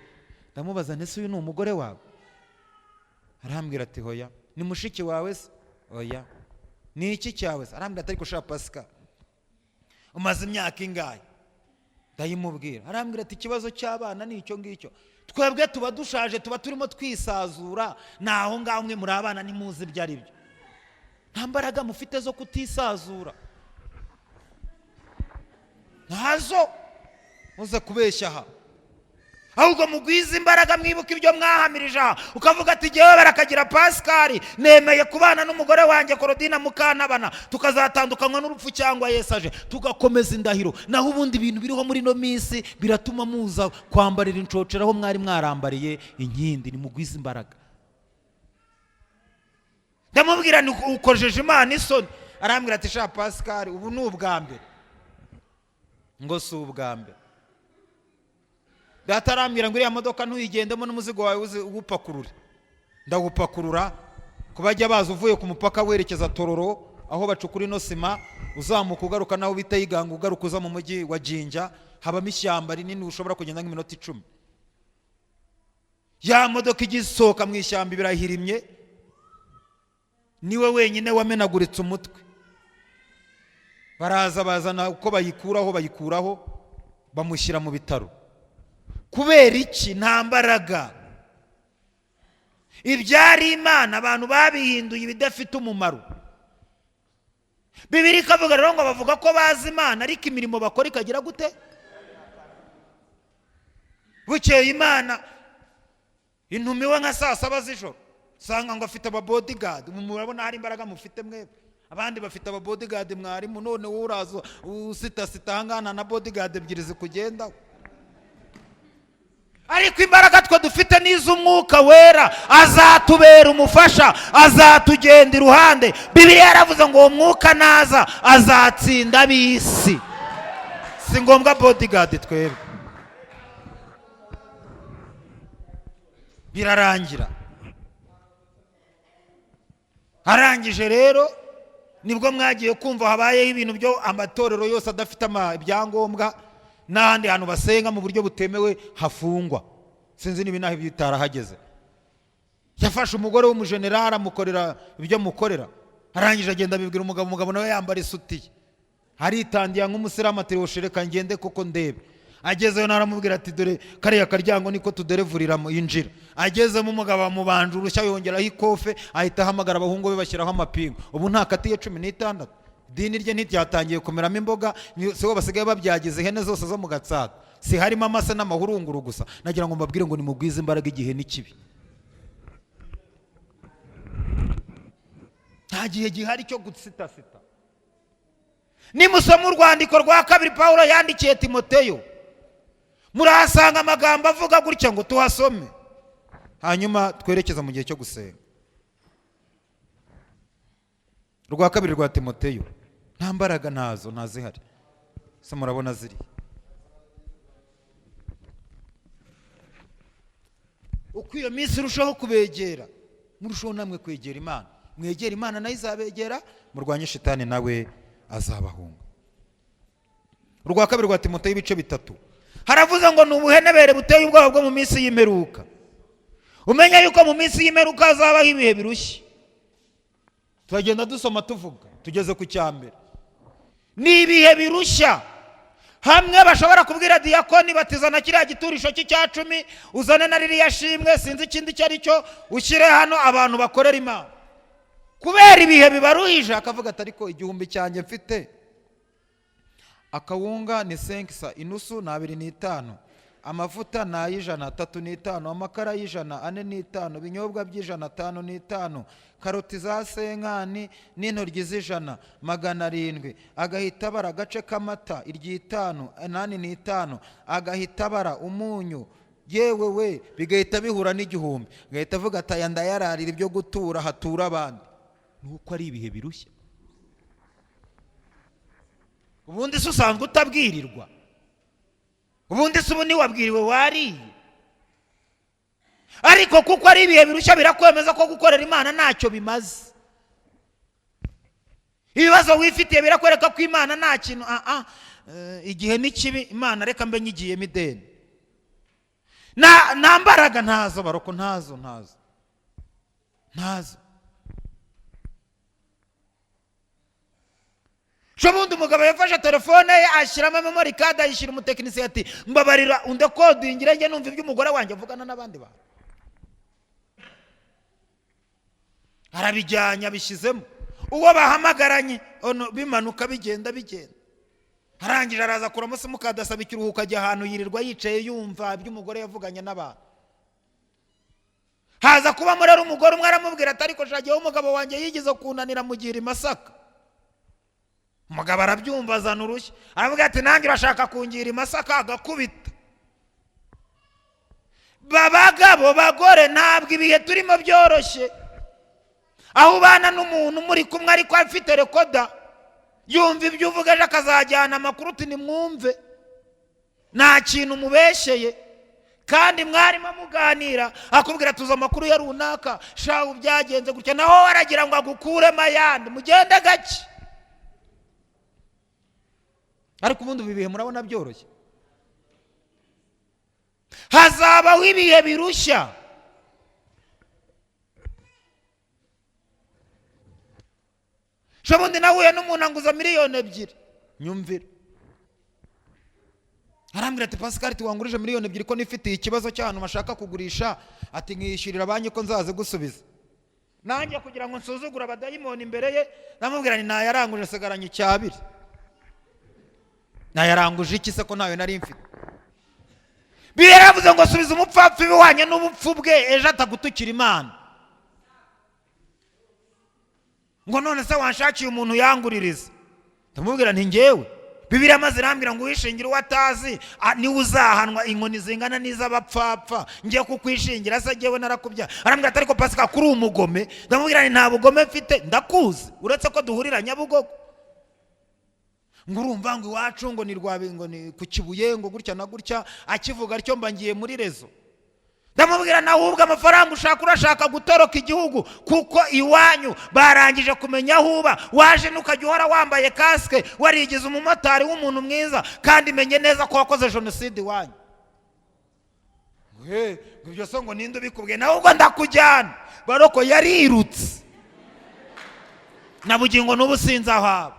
Ndamubaza, ndetse uyu ni umugore wawe? Arambwira ati hoya. Ni mushiki wawe se? Oya. Ni iki cyawe se? Arambwira ati ariko sha Pascal, umaze imyaka ingahe? Ndayimubwira. Arambwira ati ikibazo cy'abana ni icyo ngicyo, twebwe tuba dushaje, tuba turimo twisazura, ni aho ngaho mwe muri abana ntimuzi ibyo ari byo. Nta mbaraga mufite zo kutisazura, ntazo. Muze kubeshya aha. Ahubwo mugwize imbaraga, mwibuke ibyo mwahamirije aha, ukavuga ati jyewe barakagira Pascal, nemeye kubana n'umugore wanjye Korodina Mukantabana, tukazatandukanywa n'urupfu cyangwa Yesu aje, tugakomeza indahiro. Naho ubundi ibintu biriho muri ino minsi biratuma muza kwambarira inshocera aho mwari mwarambariye inkindi. Nimugwize imbaraga. Ndamubwira ni ukojeje Imana isoni. Arambwira ati sha Pascal, ubu ni ubwa mbere? Ngo si ubwa mbere. Data arambwira ngo iriya modoka ntuyigendemo n'umuzigo wawe uwupakurure. Ndawupakurura. Ku bajya baza uvuye ku mupaka werekeza Tororo, Aho bacukura ino sima, uzamuka ugaruka naho bita Iganga, ugaruka uza mu mujyi wa Jinja, habamo ishyamba rinini ushobora kugenda nk'iminota 10. Ya modoka igisohoka mu ishyamba birahirimye, niwe wenyine wamenaguritse umutwe. Baraza bazana uko bayikuraho, bayikuraho, bamushyira mu bitaro. Kubera iki? Nta mbaraga. Ibyari Imana abantu babihinduye ibidafite umumaro. Bibiri ikavuga rero ngo bavuga ko bazi Imana, ariko imirimo bakora ikagira gute? Bukeye Imana intumiwe nka saa 7 z'ijoro, usanga ngo afite ababodyguard. Murabona hari imbaraga mufite mwebwe? Abandi bafite ababodyguard, mwarimu, none wowe uraza usitasita ahangana na bodyguard ebyiri zikugendaho. Ariko imbaraga twe dufite n'iz'Umwuka Wera, azatubera umufasha, azatugenda iruhande. Bibiliya yaravuze ngo uwo Mwuka naza azatsinda ab'isi. Si ngombwa bodyguard twebwe. Birarangira arangije rero, nibwo mwagiye kumva habayeho ibintu byo amatorero yose adafite ibyangombwa n'ahandi hantu basenga mu buryo butemewe hafungwa. Sinzi niba inaha bitarahageze. Yafashe umugore w'umujenerali amukorera ibyo amukorera, arangije agenda abibwira umugabo. Umugabo nawe yambara isutiye, aritandiye nk'umusilamu, ati reka ngende kuko ndebe. Agezeyo nawe aramubwira ati dore kariya karyango niko tuderevuriramo, injira. Agezemo umugabo amubanje urushya, yongeraho ikofe, ahita ahamagara abahungu be bashyiraho amapingu. Ubu ntakatiye 16, idini rye ntiryatangiye kumeramo imboga, si bo basigaye babyagiza ihene zose zo mu Gatsata, si harimo amase n'amahurunguru gusa. Nagira ngo mbabwire ngo nimugwize imbaraga, igihe ni kibi. Nta gihe gihari cyo gusitasita. Nimusoma urwandiko rwa kabiri Pawulo yandikiye Timoteyo, murahasanga amagambo avuga gutya ngo tuhasome, hanyuma twerekeza mu gihe cyo gusenga. Rwa kabiri rwa Timoteyo. Nta mbaraga, ntazo, ntazihari se? Murabona ziri uko iyo minsi irushaho kubegera, murushaho namwe kwegera Imana. Mwegera Imana nayo izabegera, murwanye shitani nawe azabahunga. Urwa kabiri rwa Timoteyo ibice 3, haravuze ngo ni ubuhenebere buteye ubwoba bwo mu minsi y'imperuka. Umenya yuko mu minsi y'imperuka hazabaho ibihe birushya. Turagenda dusoma tuvuga, tugeze ku cya mbere. Ni ibihe birushya, hamwe bashobora kubwira diyakoni bati zana kiriya giturisho cy'icya 10, uzane na ririya shimwe, sinzi ikindi icyo ari cyo, ushyire hano abantu bakorera Imana. Kubera ibihe bibaruhije akavuga ati ariko 1000 cyanjye mfite, akawunga ni senkisa, inusu ni 2.5, amavuta ni ay'ijana, 3.5, amakara y'ijana, 4.5, ibinyobwa by'ijana, 5.5, karoti za senkani n'intoryi z'ijana, 700, agahita abara agace k'amata iry'itanu, 8.5, agahita abara umunyu, yewe we, bigahita bihura n'igihumbi. Agahita avuga ati aya ndayararira ibyo gutura hatura abandi. Nuko ari ibihe birushya. Ubundi se usanzwe utabwirirwa? Ubundi se ubu ntiwabwiriwe wariye? Ariko kuko ari ibihe birushya birakwemeza ko gukorera Imana ntacyo bimaze. Ibibazo wifitiye birakwereka ko Imana nta kintu. Igihe ni kibi, Imana reka mbe nyigiyemo ideni. Nta mbaraga, ntazo baroko, ntazo, ntazo, ntazo. Ubundi umugabo yafashe telefone ye ashyiramo memory card, ayishyira umutekinisiye ati mbabarira undekodingire njye numva ibyo umugore wanjye avugana n'abandi bantu. Arabijyanye abishyizemo, uwo bahamagaranye bimanuka bigenda bigenda. Arangije araza akuramo simukadi asaba ikiruhuko, ajya ahantu yirirwa yicaye yumva ibyo umugore yavuganye n'abantu. Haza kubamo rero umugore umwe aramubwira ati ariko shagiyeho umugabo wanjye yigeze kunanira mugira i Masaka. Umugabo arabyumva azana urushyi, aravuga ati nanjye urashaka kungira i Masaka, agakubita. Babagabo bagore, ntabwo ibihe turimo byoroshye, aho ubana n'umuntu muri kumwe ariko afite rekoda, yumva ibyo uvuga ejo akazajyana amakuru uti nimwumve, nta kintu mubeshyeye. Kandi mwarimo muganira, akubwira tuzi amakuru ya runaka, shahu byagenze gutya, naho waragira ngo agukuremo ayandi. Mugende gake. Ariko ubundi ibi bihe murabona byoroshye? Hazabaho ibihe birushya. Shobundi nahuye n'umuntu anguza 2 miliyoni. Nyumvira, arambwira ati: "Pascal, wangurije 2 miliyoni ko nifitiye ikibazo cy'ahantu bashaka kugurisha," ati "nkishyurira banki ko nzaze gusubiza." Nanjye kugira ngo nsuzugure abadayimoni imbere ye, namubwira ni nayaranguje, nsigaranye icyabiri. Nayaranguje iki se ko ntayo nari mfite? Bibiliya yaravuze ngo subiza umupfapfa ibihwanye n'ubupfu bwe, ejo atagutukira Imana. Ngo none se wanshakiye umuntu yanguririza? Ndamubwira nti ngewe Bibiliya maze irambwira ngo uwishingira uwo atazi niwe uzahanwa inkoni zingana n'iz'abapfapfa. Ngiye kukwishingira se ngewe narakubya? Arambwira ati: "Ariko Pasika, kuri umugome." Ndamubwira nti nta bugome mfite, ndakuzi, uretse ko duhurira Nyabugogo. Ngo urumva ngo iwacu ngo ni rwabe, ngo ni ku Kibuye, ngo gutya na gutya. Akivuga atyo mba ngiye muri réseau. Ndamubwira nawe ubwo amafaranga ushaka, urashaka gutoroka igihugu kuko iwanyu barangije kumenya aho uba. Waje ntukajya uhora wambaye kasike, warigize umumotari w'umuntu mwiza, kandi menye neza ko wakoze jenoside iwanyu. He, ngo ibyo se ngo ninde ubikubwiye? Nawe ubwo ndakujyana. Baroko yarirutse na bugingo n'ubu sinzi aho aba.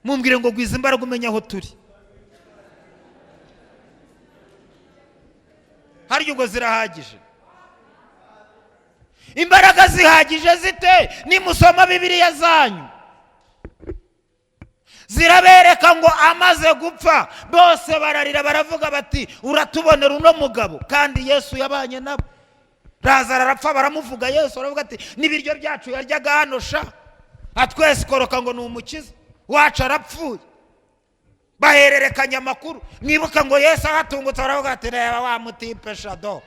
Mumbwire ngo gwiza imbaraga umenye aho turi. Harya ubwo zirahagije? Imbaraga zihagije zite? Nimusoma Bibiliya zanyu zirabereka ngo amaze gupfa bose bararira, baravuga bati: "Uratubonera uno mugabo." Kandi Yesu yabanye nabo. Lazaro arapfa baramuvuga, Yesu aravuga ati: "N'ibiryo byacu yaryaga hano sha, atwesikoroka ngo ni umukiza wacu, arapfuye." Bahererekanya amakuru. Mwibuka ngo Yesu ahatungutse baravuga ati: "Reba wa mutipe sha, do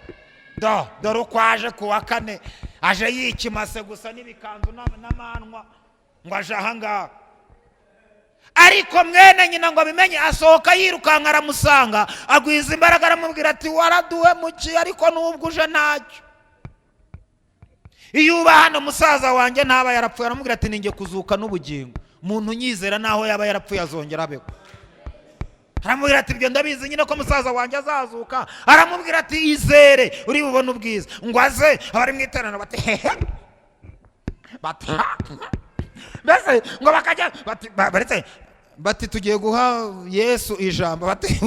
do, dore uko aje ku wa kane, aje yikimase gusa n'ibikanzu n'amanwa, ngo aje ahangaha." Ariko mwene nyina ngo abimenye, asohoka yirukanka aramusanga, agwiza imbaraga, aramubwira ati: "Waraduhemukiye, ariko nubwo uje ntacyo. Iyo uba hano musaza wanjye ntaba yarapfuye." Aramubwira ati: "Ninjye kuzuka n'ubugingo, umuntu unyizera naho yaba yarapfuye azongera abeho." Aramubwira ati: "Ibyo ndabizi nyine ko musaza wanjye azazuka." Aramubwira ati: "Izere, uri bubone ubwiza." Ngo aze, abari mu iteraniro bati hehe, bati ha. Mbese ngo bakajya bati baretse bati: "Tugiye guha Yesu ijambo." Bati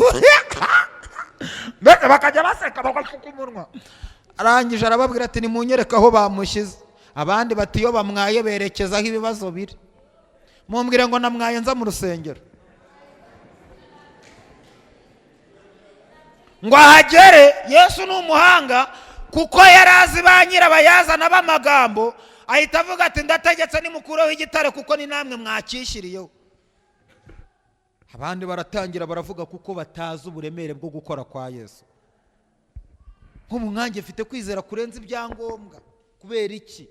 mbese bakajya baseka, bagapfuka umunwa. Arangije arababwira ati: "Nimunyereke aho bamushyize." Abandi bati: "Iyo bamwaye berekeza aho ibibazo biri." Mumbwire ngo namwaye nza mu rusengero. Ngo ahagere, Yesu ni umuhanga kuko yari azi ba nyirabayazana b'amagambo, ahita avuga ati: "Ndategetse, nimukureho igitare kuko ni namwe mwakishyiriyeho." Abandi baratangira baravuga kuko batazi uburemere bwo gukora kwa Yesu. Nk'ubu nkanjye mfite kwizera kurenza ibyangombwa. Kubera iki?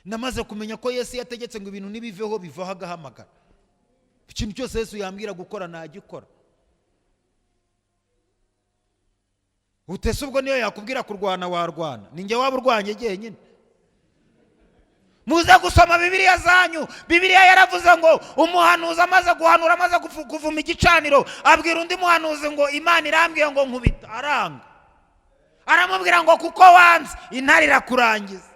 Namaze kumenya ko Yesu yategetse ngo ibintu nibiveho, bivaho, agahamagara. Ikintu cyose Yesu yambwira gukora nagikora. Utese ubwo niyo yakubwira kurwana warwana? Ni njye waba urwanye jyenyine? Muze gusoma Bibiliya zanyu. Bibiliya yaravuze ngo umuhanuzi amaze guhanura, amaze kuvuma igicaniro, abwira undi muhanuzi ngo: "Imana irambwiye ngo nkubita." Aranga, aramubwira ngo: "Kuko wanze, intare irakurangiza."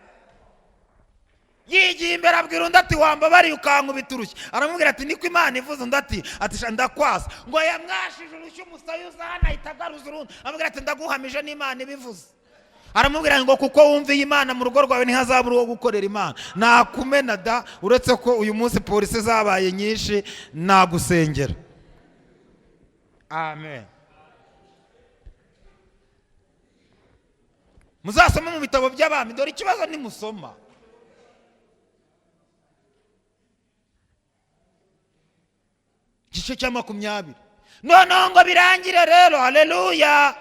Yigiye imbere abwira undi ati: "Wambabariye ukankubita urushyi?" Aramubwira ati: "Niko Imana ivuze." Undi ati: "Sha ndakwasa." Ngo yamwashije urushyi, umusaya uza hano, ahita agaruza urundi, aramubwira ati: "Ndaguhamije n'Imana ibivuze." Aramubwira ngo: "Kuko wumviye Imana, mu rugo rwawe ntihazabura uwo gukorera Imana." Nakumena da, uretse ko uyu munsi polisi zabaye nyinshi, nagusengera. Amen. Muzasome mu bitabo by'abami. Dore ikibazo, nimusoma igice cya 20 noneho ngo birangire rero. Haleluya!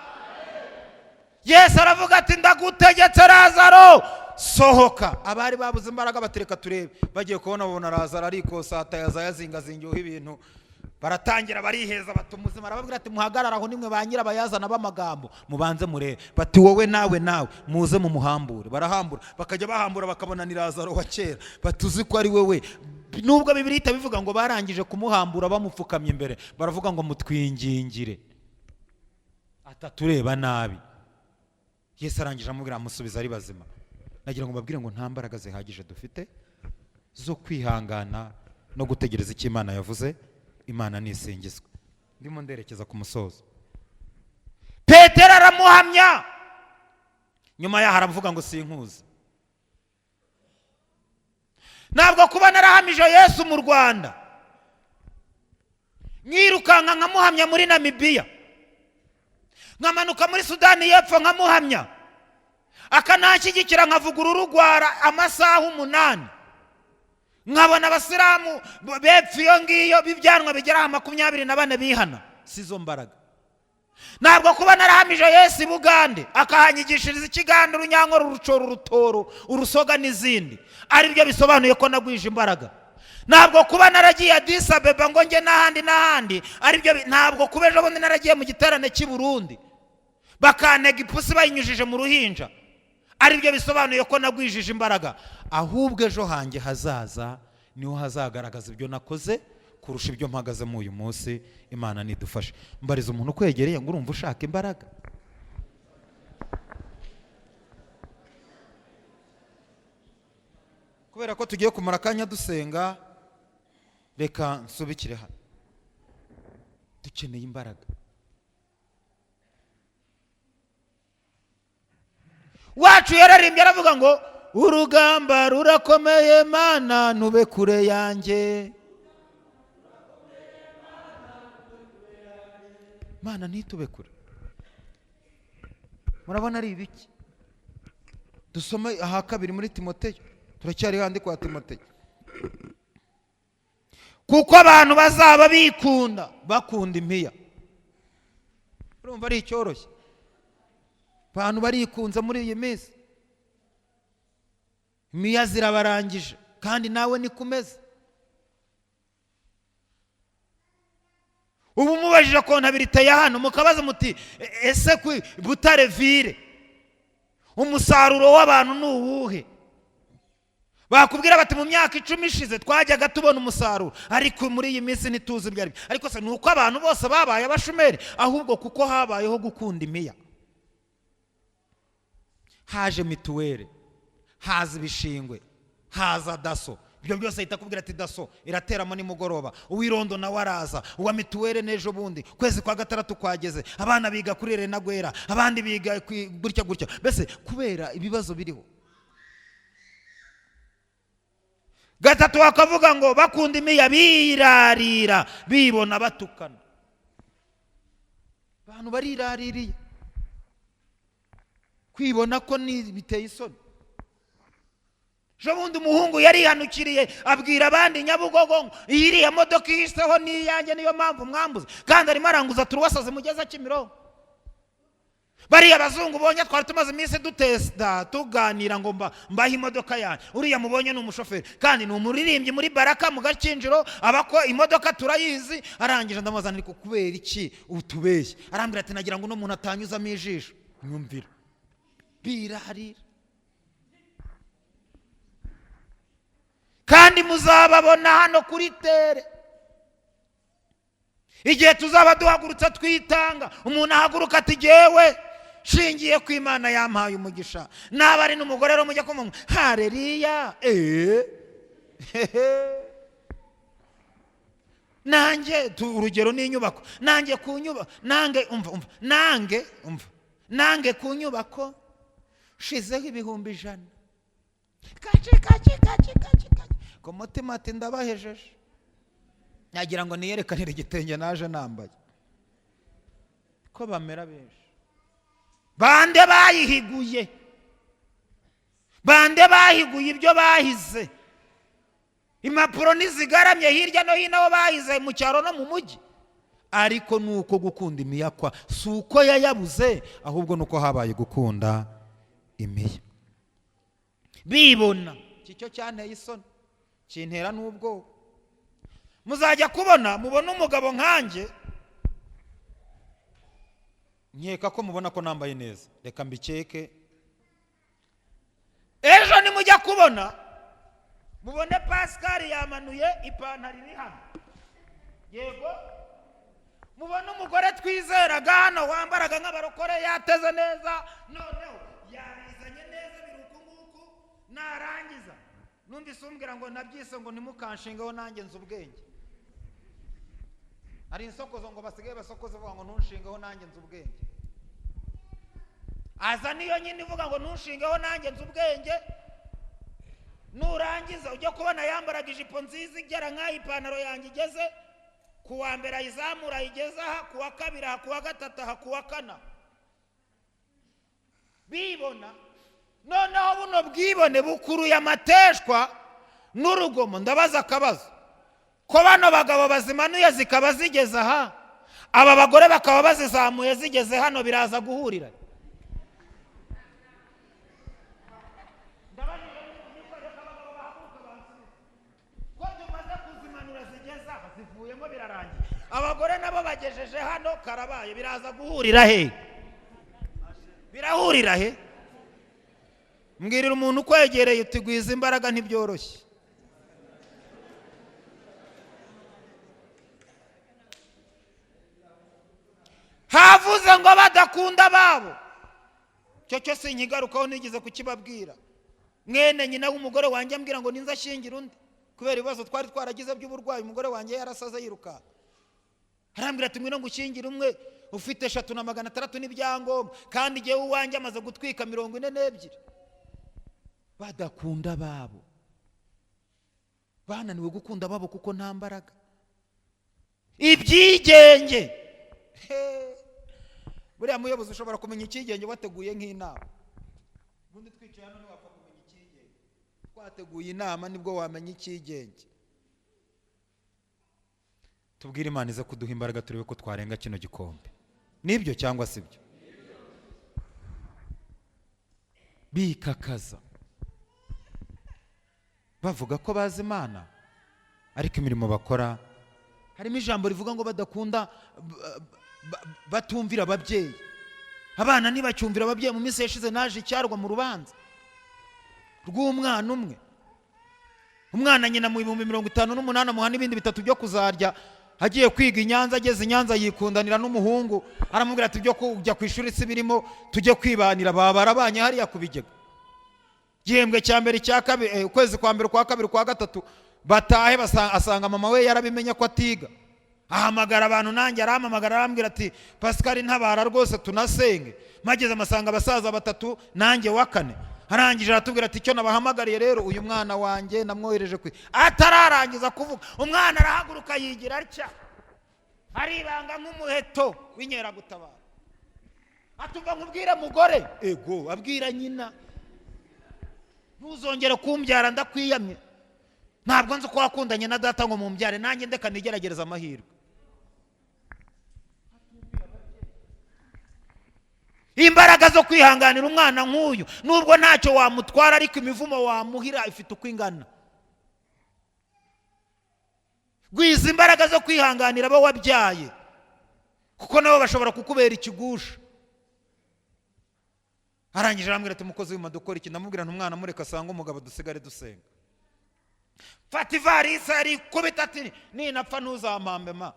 Yesu aravuga ati: "Ndagutegetse Lazaro, sohoka." Abari babuze imbaraga batereka turebe. Bagiye kubona babona Lazaro arikosata, yaza yazingazingiweho ibintu. Baratangira bariheza, bati umuzima. Arababwira ati muhagarare aho, nimwe ba nyirabayazana b'amagambo, mubanze murebe. Bati wowe nawe nawe muze mumuhambure. Barahambura, bakajya bahambura bakabona ni Lazaro wa kera. Bati uzi ko ari wowe? Nubwo Bibiliya itabivuga ngo barangije kumuhambura bamupfukamye imbere, baravuga ngo mutwingingire atatureba nabi. Yesu arangije amubwira, amusubiza ari bazima. Nagira ngo mbabwire ngo nta mbaraga zihagije dufite zo kwihangana no gutegereza icyo Imana yavuze. Imana nisingizwe. Ndimo nderekeza ku musozo. Petero aramuhamya, nyuma yaho aravuga ngo sinkuzi. Ntabwo kuba narahamije Yesu mu Rwanda, nkirukanka nkamuhamya muri Namibiya, nkamanuka muri Sudani y'Epfo nkamuhamya, akananshyigikira, nkavuga ururugwara amasaha 8, nkabona abasilamu bepfo iyo ngiyo b'ibyanwa bigera 24 bihana, si zo mbaraga. Ntabwo kuba narahamije Yesu i Bugande, akahanyigishiriza ikigande, urunyankore, urucoro, urutoro, urusoga n'izindi, aribyo bisobanuye ko nagwije imbaraga. Ntabwo kuba naragiye Addis Abeba ngo njye n'ahandi n'ahandi aribyo. Ntabwo kuba ejo bundi naragiye mu giterane cy'i Burundi bakantega ipusi bayinyujije mu ruhinja aribyo bisobanuye ko nagwijije imbaraga. Ahubwo ejo hanjye hazaza niho hazagaragaza ibyo nakoze kurusha ibyo mpagazemo uyu munsi. Imana nidufashe. Mbariza umuntu ukwegereye ngo urumva ushaka imbaraga? Kubera ko tugiye kumara akanya dusenga, reka nsubikire hano. Dukeneye imbaraga. Wacu yararimbye aravuga ngo urugamba rurakomeye, Mana ntube kure yanjye. Mana ntitube kure. Murabona ari ibiki? Dusome aha kabiri muri Timoteyo, turacyari handi kwa Timoteyo. Kuko abantu bazaba bikunda, bakunda impiya. Urumva ari icyoroshye? Abantu barikunze muri iyi minsi, impiya zirabarangije, kandi nawe niko umeze. Ubu mubajije comptabilité ya hano, mukabaza muti ese ku Butare ville umusaruro w'abantu ni uwuhe? Bakubwira bati mu myaka 10 ishize twajyaga tubona umusaruro, ariko muri iyi minsi ntituzi ibyo ari byo. Ariko se ni uko abantu bose babaye abashomeri? Ahubwo kuko habayeho gukunda imiya, haje mituweli, haza ibishingwe, haza daso, ibyo byose ahita akubwira ati daso irateramo nimugoroba, uw'irondo nawe araza, uwa mituweli n'ejo bundi, kwezi kwa gatandatu kwageze, abana biga kuri Renagwera, abandi biga gutya gutya, mbese kubera ibibazo biriho. Gatatu bakavuga ngo bakunda imiya, birarira, bibona, batukana. Abantu bariraririye, kwibona ko ni biteye isoni. Ejo bundi umuhungu yarihanukiriye abwira abandi Nyabugogo ngo iyi iriya modoka ihiseho ni iyanjye, niyo mpamvu mwambuze, kandi arimo aranguza turuwasaze mugeza Kimironko. Bariya bazungu ubonye twari tumaze iminsi dutesta tuganira ngo mbahe imodoka yanjye, uriya mubonye ni umushoferi kandi ni umuririmbyi muri Baraka mu Gakinjiro, abako imodoka turayizi. Arangije ndamubaza nti kubera iki utubeshye? Arambwira ati nagira ngo uno muntu atanyuzamo ijisho. Nyumvira birarira. Kandi muzababona hano kuri tere igihe tuzaba duhagurutse twitanga, umuntu ahaguruka ati jyewe shingiye ku Imana yampaye umugisha, naba ari n'umugore rero mujya kumva haleluya, nanjye urugero ni inyubako, nanjye ku nyubako, nange umva, umva, nange umva, nange ku nyubako shizeho 100,000, kaci kaci kaci kaci kaci, ku mutima ati ndabahejeje, nagira ngo niyerekanire igitenge naje nambaye, ko bamera benshi. Bande bayihiguye, bande bahiguye ibyo bahize, impapuro ntizigaramye hirya no hino aho bahize mu cyaro no mu mujyi. Ariko ni uko gukunda imiyakwa, si uko yayabuze, ahubwo ni uko habaye gukunda imiya, bibona. Iki cyo cyanteye isoni, kintera n'ubwoba. Muzajya kubona mubone umugabo nkanjye, nkeka ko mubona ko nambaye neza, reka mbikeke. Ejo nimujya kubona mubone Pascal yamanuye ipantaro iri hano, yego, mubone umugore twizeraga hano wambaraga nk'abarokore yateze neza, noneho yabizanye neza biri uku nguku. Narangiza numvise umbwira ngo nabyise ngo ntimukanshingeho, nanjye nzi ubwenge. Hari insokozo ngo basigaye basokoza bavuga ngo ntunshingeho, nanjye nzi ubwenge. Aza niyo nyine ivuga ngo ntunshingeho, nanjye nzi ubwenge. Nurangiza ujya kubona yambaraga ijipo nziza igera nk'aho ipantaro yanjye igeze, ku wa mbere ayizamura ayigeze aha, ku wa kabiri aha, ku wa gatatu aha, ku wa kane. Bibona noneho buno bwibone bukuruye amateshwa n'urugomo. Ndabaza akabazo: ko bano bagabo bazimanuye zikaba zigeze aha, aba bagore bakaba bazizamuye zigeze hano, biraza guhurira? Ko tumaze kuzimanura zigeze aha, zivuyemo birarangiye, abagore nabo bagejeje hano, karabaye, biraza guhurira he? Birahurira he? Mbwirira umuntu ukwegereye uti gwiza imbaraga, ntibyoroshye. Havuze ngo badakunda ababo, icyo cyo sinkigarukaho, nigeze kukibabwira. Mwene nyina w'umugore wanjye ambwira ngo ninze ashyingira undi kubera ibibazo twari twaragize by'uburwayi, umugore wanjye yarasaze yirukanka. Arambwira ati ngwino ngushyingire umwe ufite 3600 n'ibyangombwa, kandi igihe uwanjye amaze gutwika 42. Badakunda ababo, bananiwe gukunda ababo kuko nta mbaraga. Ibyigenge, buriya muyobozi ushobora kumenya icyigenge wateguye nk'inama. Ubundi twicaye hano ntiwapfa kumenya icyigenge, twateguye inama nibwo wamenya icyigenge. Tubwire Imana ize kuduha imbaraga turebe ko twarenga kino gikombe. Nibyo cyangwa si byo? Bikakaza bavuga ko bazi Imana, ariko imirimo bakora harimo ijambo rivuga ngo badakunda, batumvira ababyeyi. Abana ntibacyumvira ababyeyi. Mu minsi yashize naje icyarwa mu rubanza rw'umwana umwe, umwana nyina mu 58,000 amuha n'ibindi bitatu byo kuzarya, agiye kwiga i Nyanza. Ageze i Nyanza yikundanira n'umuhungu, aramubwira ati ibyo kujya ku ishuri si birimo, tujye kwibanira. Baba barabanye hariya ku bigega, igihembwe cya mbere, icya kabiri, ukwezi kwa mbere, kwa kabiri, kwa gatatu, batahe asanga mama we yarabimenye ko atiga. Ahamagara abantu, nanjye arampamagara, arambwira ati Pascal ntabara rwose tunasenge. Mageze amasanga abasaza batatu, nanjye wa kane. Arangije aratubwira ati icyo nabahamagariye rero, uyu mwana wanjye namwohereje kwe. Atararangiza kuvuga, umwana arahaguruka yigira atya, aribanga nk'umuheto w'inkeragutabara, atuva nkubwire mugore, ego abwira nyina, ntuzongere kumbyara, ndakwiyamye, ntabwo nzi uko wakundanye na data ngo mumbyare, nanjye ndeka nigeragereza amahirwe. Imbaraga zo kwihanganira umwana nk'uyu, nubwo ntacyo wamutwara, ariko imivumo wamuhira ifite uko ingana. Gwiza imbaraga zo kwihanganira abo wabyaye, kuko nabo bashobora kukubera ikigusha. Arangije arambwira ati mukozi w'Imana dukora iki? Ndamubwira nti umwana mureka asanga umugabo, dusigare dusenga. Fata ivarisi arikubita ati ninapfa ntuzampambe ma.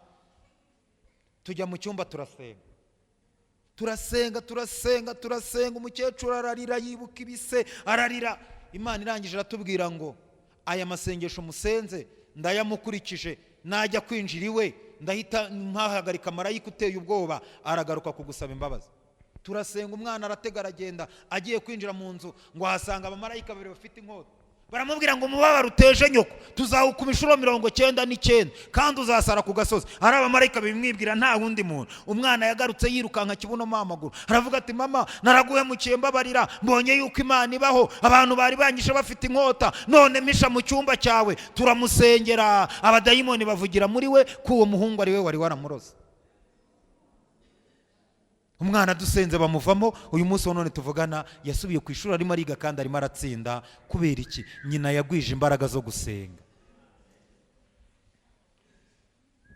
Tujya mu cyumba turasenga, turasenga, turasenga, turasenga. Umukecuru ararira, yibuka ibise, ararira. Imana irangije iratubwira ngo aya masengesho musenze ndayamukurikije, najya kwinjira iwe ndahita mpahagarika marayika uteye ubwoba, aragaruka kugusaba imbabazi. Turasenga, umwana aratega aragenda. Agiye kwinjira mu nzu ngo ahasanga abamarayika babiri bafite inkota, baramubwira ngo umubabaro uteje nyoko tuzawukuma inshuro 99, kandi uzasara ku gasozi. Hari abamarayika bimwibwira, nta wundi muntu. Umwana yagarutse yirukanka kibuno amaguru, aravuga ati mama naraguhemukiye, mbabarira, mbonye yuko Imana ibaho, abantu bari banyishe bafite inkota, none mpisha mu cyumba cyawe. Turamusengera, abadayimoni bavugira muri we ko uwo muhungu ari we wari waramuroze. Umwana dusenze bamuvamo. Uyu munsi wa none tuvugana yasubiye ku ishuri, arimo ariga kandi arimo aratsinda. Kubera iki? Nyina yagwije imbaraga zo gusenga.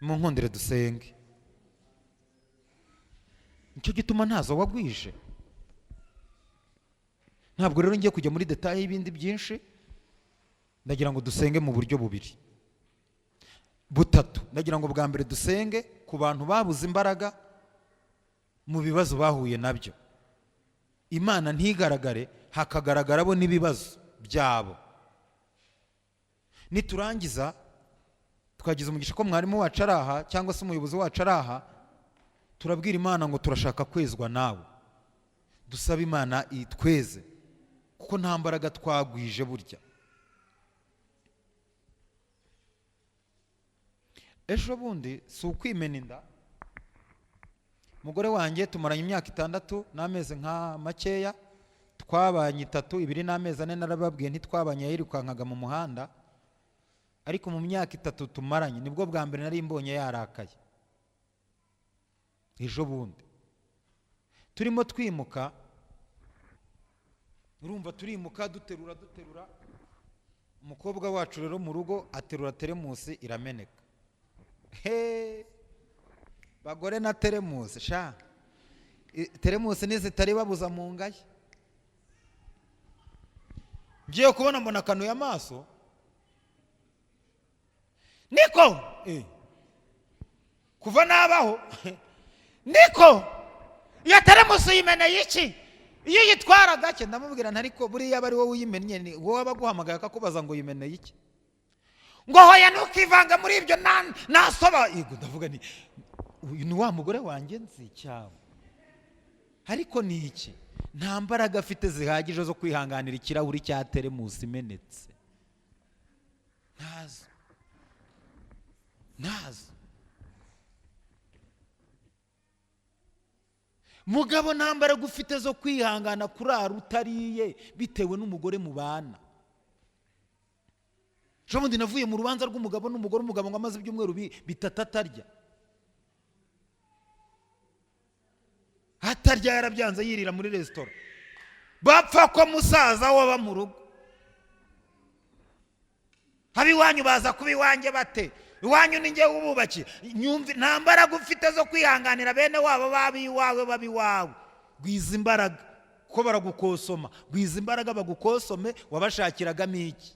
Munkundire dusenge. Nicyo gituma ntazo wagwije. Ntabwo rero ngiye kujya muri détails y'ibindi byinshi. Ndagira ngo dusenge mu buryo bubiri, butatu. Ndagira ngo bwa mbere dusenge ku bantu babuze imbaraga mu bibazo bahuye nabyo, Imana ntigaragare, hakagaragara bo n'ibibazo byabo. Niturangiza, twagize umugisha ko mwarimu wacu ari aha, cyangwa se umuyobozi wacu ari aha, turabwira Imana ngo turashaka kwezwa nawe. Dusaba Imana itweze, kuko nta mbaraga twagwije burya. Ejo bundi, si ukwimena inda, umugore wanjye tumaranye imyaka 6 n'amezi nka makeya. Twabanye 3, 2 n'amezi 4. Narababwiye, ntitwabanye, yayirukankaga mu muhanda. Ariko mu myaka 3 tumaranye, nibwo bwa mbere nari mbonye yarakaye. Ejo bundi turimo twimuka, urumva turimuka duterura duterura, umukobwa wacu rero mu rugo aterura teremusi irameneka. He, bagore na teremusi sha, teremusi nizitari babuza mu ngaye. Ngiye kubona mbona akanuye amaso, niko kuva nabaho, niko iyo teremusi uyimeneye iki? Iyo uyitwara gake. Ndamubwira nti ariko buriya aba ari wowe uyimennye, ni wowe aba aguhamagaye akakubaza ngo uyimeneye iki? Ngo hoya, ntukivanga muri ibyo, nasoba. Yego, ndavuga ni uyu ni wa mugore wanjye nzi cyangwa? Ariko ni iki? Nta mbaraga afite zihagije zo kwihanganira ikirahuri cya teremusi imenetse. Ntazo, ntazo. Mugabo, nta mbaraga ufite zo kwihangana kurara utariye bitewe n'umugore mubana. Ejo bundi navuye mu rubanza rw'umugabo n'umugore, umugabo ngo amaze ibyumweru 3 atarya. Atarya yarabyanze, yirira muri resitora. Bapfa ko musaza waba mu rugo. Haba iwanyu baza kuba iwanjye bate? Iwanyu ni njye wububakiye. Nyumve, nta mbaraga ufite zo kwihanganira bene wabo babi iwawe, babi iwawe. Gwiza imbaraga ko baragukosoma, gwiza imbaraga bagukosome, wabashakiragamo iki?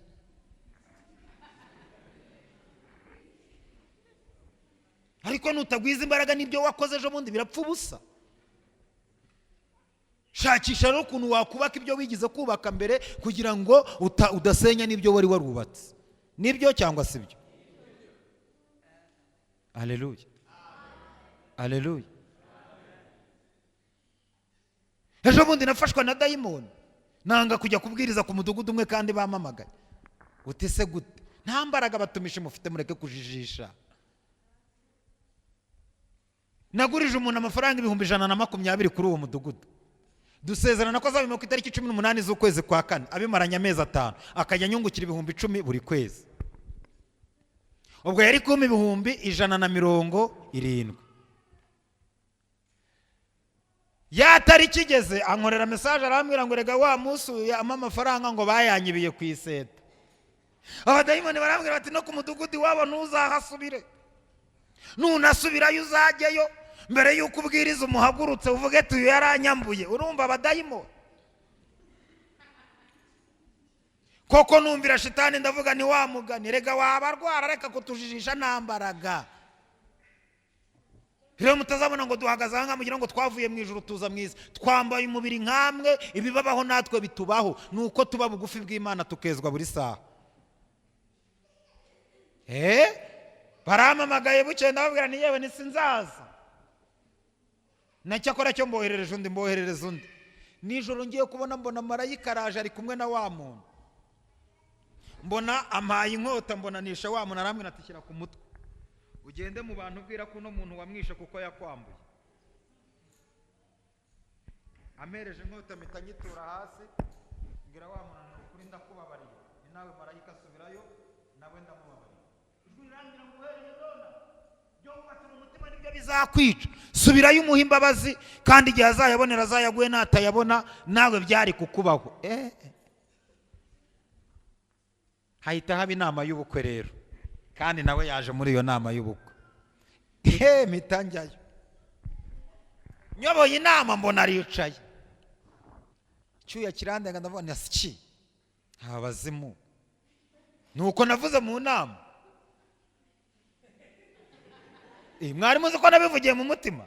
Ariko nutagwiza imbaraga n'ibyo wakoze ejo bundi birapfa ubusa. Shakisha rero ukuntu wakubaka ibyo wigize kubaka mbere, kugira ngo udasenya n'ibyo wari warubatse. Nibyo cyangwa si byo? Haleluya, haleluya. Ejo bundi nafashwa na dayimoni, nanga kujya kubwiriza ku mudugudu umwe kandi bamamagaye. Uti se gute? Nta mbaraga batumishe mufite, mureke kujijisha. Nagurije umuntu amafaranga 120,000 kuri uwo mudugudu, dusezerana ko azabima ku itariki 18 z'ukwezi kwa 4, abimaranye amezi 5, akajya anyungukira 10,000 buri kwezi. Ubwo yari kumpa 170,000. Ya tariki igeze ankorera message, arambwira ngo rega wa munsi ampa amafaranga ngo bayanyibiye ku iseta. Abadayimoni barambwira bati no ku mudugudu iwabo ntuzahasubire, nunasubirayo uzajyeyo mbere y'uko ubwiriza umuhagurutse uvuge ati uyu yaranyambuye. Urumva abadayimoni koko? Numvira shitani ndavuga ni wa mugani, rega waba arwara, reka kutujijisha nta mbaraga. Rero mutazabona ngo duhagaze aha ngaha mugira ngo twavuye mu ijuru tuza mu isi. Twambaye umubiri nkamwe, ibibabaho natwe bitubaho, ni uko tuba bugufi bw'Imana tukezwa buri saha. Baramamagaye bukeye ndababwira nti yewe ntisinzaza, nacyakora cyo mboherereje undi, mboherereza undi. Nijoro ngiye kubona mbona marayika araje ari kumwe na wa muntu, mbona ampaye inkota, mbona nishe wa muntu, arambwira ati shyira ku mutwe ugende mu bantu ubwira ko uno muntu wamwishe kuko yakwambuye. Ampereje inkota mpita nyitura hasi, mbwira wa muntu nti ukuri ndakubabariye, ni nawe marayika asubirayo nawe ndamubabariye. Ijwi rirangira ngo uhereye none byo wubatse mu mutima nibyo bizakwica, subirayo umuhe imbabazi, kandi igihe azayabonera azayaguhe, natayabona nawe byari kukubaho. Hahita haba inama y'ubukwe rero, kandi nawe yaje muri iyo nama y'ubukwe. He, mpita njyayo, nyoboye inama, mbona aricaye, cyuya kirandenga, ndavuga nti asiki abazimu. Nuko navuze mu nama. Mwari muzi ko nabivugiye mu mutima?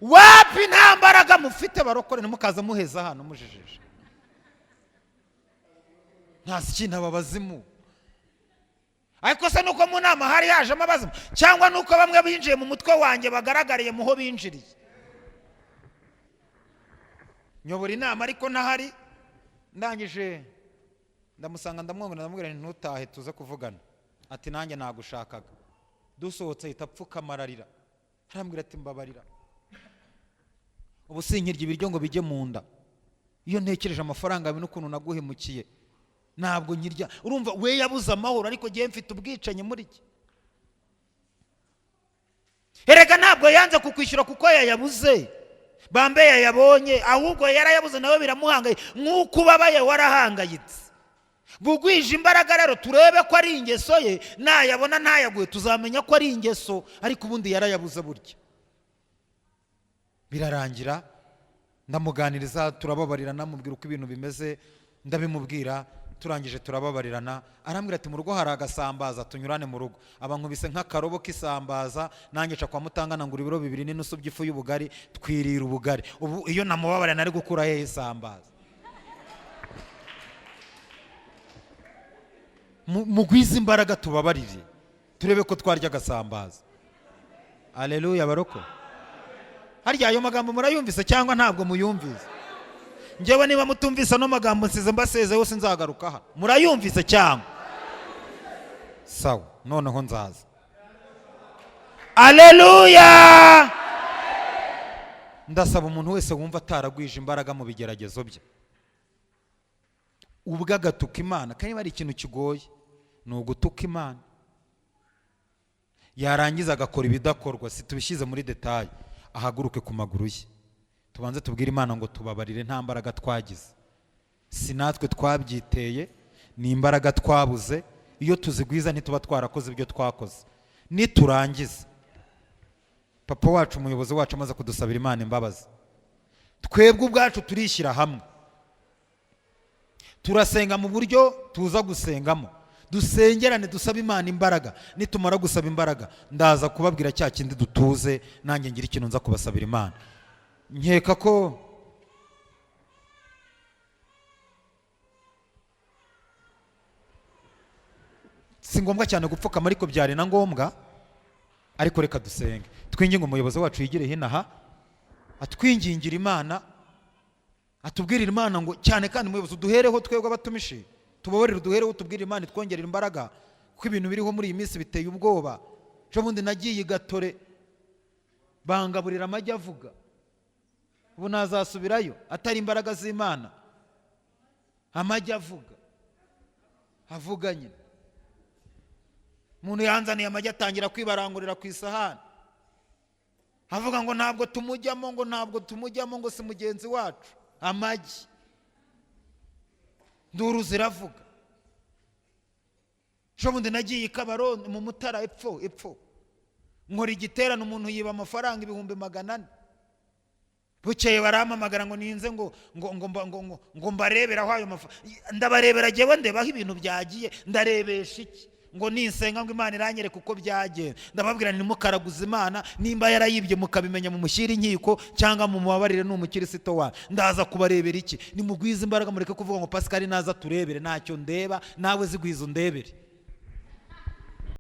Wapi, nta mbaraga mufite barokore, ntimukaze muheza hano mujijije. Nta kintu aba bazimu. Ariko se nuko mu nama hari hajemo abazimu, cyangwa nuko bamwe binjiye mu mutwe wanjye bagaragariye muho binjiriye? Nyobora inama ariko ntahari. Ndangije ndamusanga, ndamwongera, ndamubwira nti ntutahe, tuze kuvugana. Ati nanjye nagushakaga. Dusohotse ahita apfukama ararira, arambwira ati mbabarira, ubu sinkirya ibiryo ngo bijye mu nda. Iyo ntekereje amafaranga yawe n'ukuntu naguhemukiye, ntabwo nkirya. Urumva we yabuze amahoro, ariko ngewe mfite ubwicanyi muri jye. Erega ntabwo yanze kukwishyura kuko yayabuze, bambe yayabonye, ahubwo yarayabuze nawe biramuhangaye nk'uko ubabaye warahangayitse. Bugwije imbaraga rero turebe ko ari ingeso ye, nayabona ntayaguhe tuzamenya ko ari ingeso, ariko ubundi yarayabuze burya. Birarangira ndamuganiriza, turababarirana, mubwira uko ibintu bimeze, ndabimubwira, turangije turababarirana. Arambwira ati mu rugo hari agasambaza, tunyurane mu rugo. Abankubise nk'akarobo k'isambaza, nanjye nca kwa Mutangana ngura ibiro 2 n'inusu by'ifu y'ubugari, twirira ubugari. Ubu iyo namubabarira nari gukura hehe isambaza? Mugwize imbaraga tubabarire, turebe ko twarya agasambaza. Aleluya baroko. Harya ayo magambo murayumvise cyangwa ntabwo muyumvise? Njyewe niba mutumvise ano magambo nsize mbasezeho, sinzagaruka hano. Murayumvise cyangwa? Sawa, noneho nzaza. Aleluya. Ndasaba umuntu wese wumva ataragwije imbaraga mu bigeragezo bye, ubwo agatuka Imana, kandi niba ari ikintu kigoye ni ugutuka Imana, yarangiza agakora ibidakorwa, si tubishyize muri detaye, ahaguruke ku maguru ye, tubanze tubwire Imana ngo tubabarire, nta mbaraga twagize, si natwe twabyiteye, ni imbaraga twabuze. Iyo tuzigwiza ntituba twarakoze ibyo twakoze. Niturangiza, papa wacu, umuyobozi wacu, amaze kudusabira Imana imbabazi, twebwe ubwacu turishyira hamwe, turasenga mu buryo tuza gusengamo, dusengerane, dusabe Imana imbaraga. Nitumara gusaba imbaraga, ndaza kubabwira cya kindi dutuze, nanjye ngira ikintu nza kubasabira Imana. Nkeka ko si ngombwa cyane gupfukama, ariko byari na ngombwa. Ariko reka dusenge, twinginge umuyobozi wacu yigire hino aha, atwingingira Imana, atubwirira Imana ngo cyane kandi umuyobozi uduhereho twebwe abatumishi, tubabarire, uduhereho, tubwire Imana itwongerera imbaraga, kuko ibintu biriho muri iyi minsi biteye ubwoba. Ejo bundi nagiye i Gatore bangaburira amagi avuga, ubu nazasubirayo atari imbaraga z'Imana. Amagi avuga, avuga nyine. Umuntu yanzaniye amagi atangira kwibarangurira ku isahani, avuga ngo ntabwo tumujyamo, ngo ntabwo tumujyamo, ngo si mugenzi wacu. Amagi, nduru ziravuga. Ejo bundi nagiye i Kabarondo mu Mutara epfo epfo, nkora igiterane, umuntu yiba amafaranga 400,000. Bukeye barampamagara ngo ninze ngo ngo ngo ngo ngo ngo mbarebere aho ayo mafaranga. Ndabarebera jyewe, ndeba aho ibintu byagiye, ndarebesha iki? Ngo ninsenga ngo Imana iranyereka uko byagenze. Ndababwira nti ntimukaraguze Imana, nimba yarayibye mukabimenya mumushyire inkiko cyangwa mumubabarire, ni umukirisito wanyu. Ndaza kubarebera iki? Nimugwize imbaraga, mureke kuvuga ngo Pascal naza turebere. Ntacyo ndeba, nawe zigwiza undebere.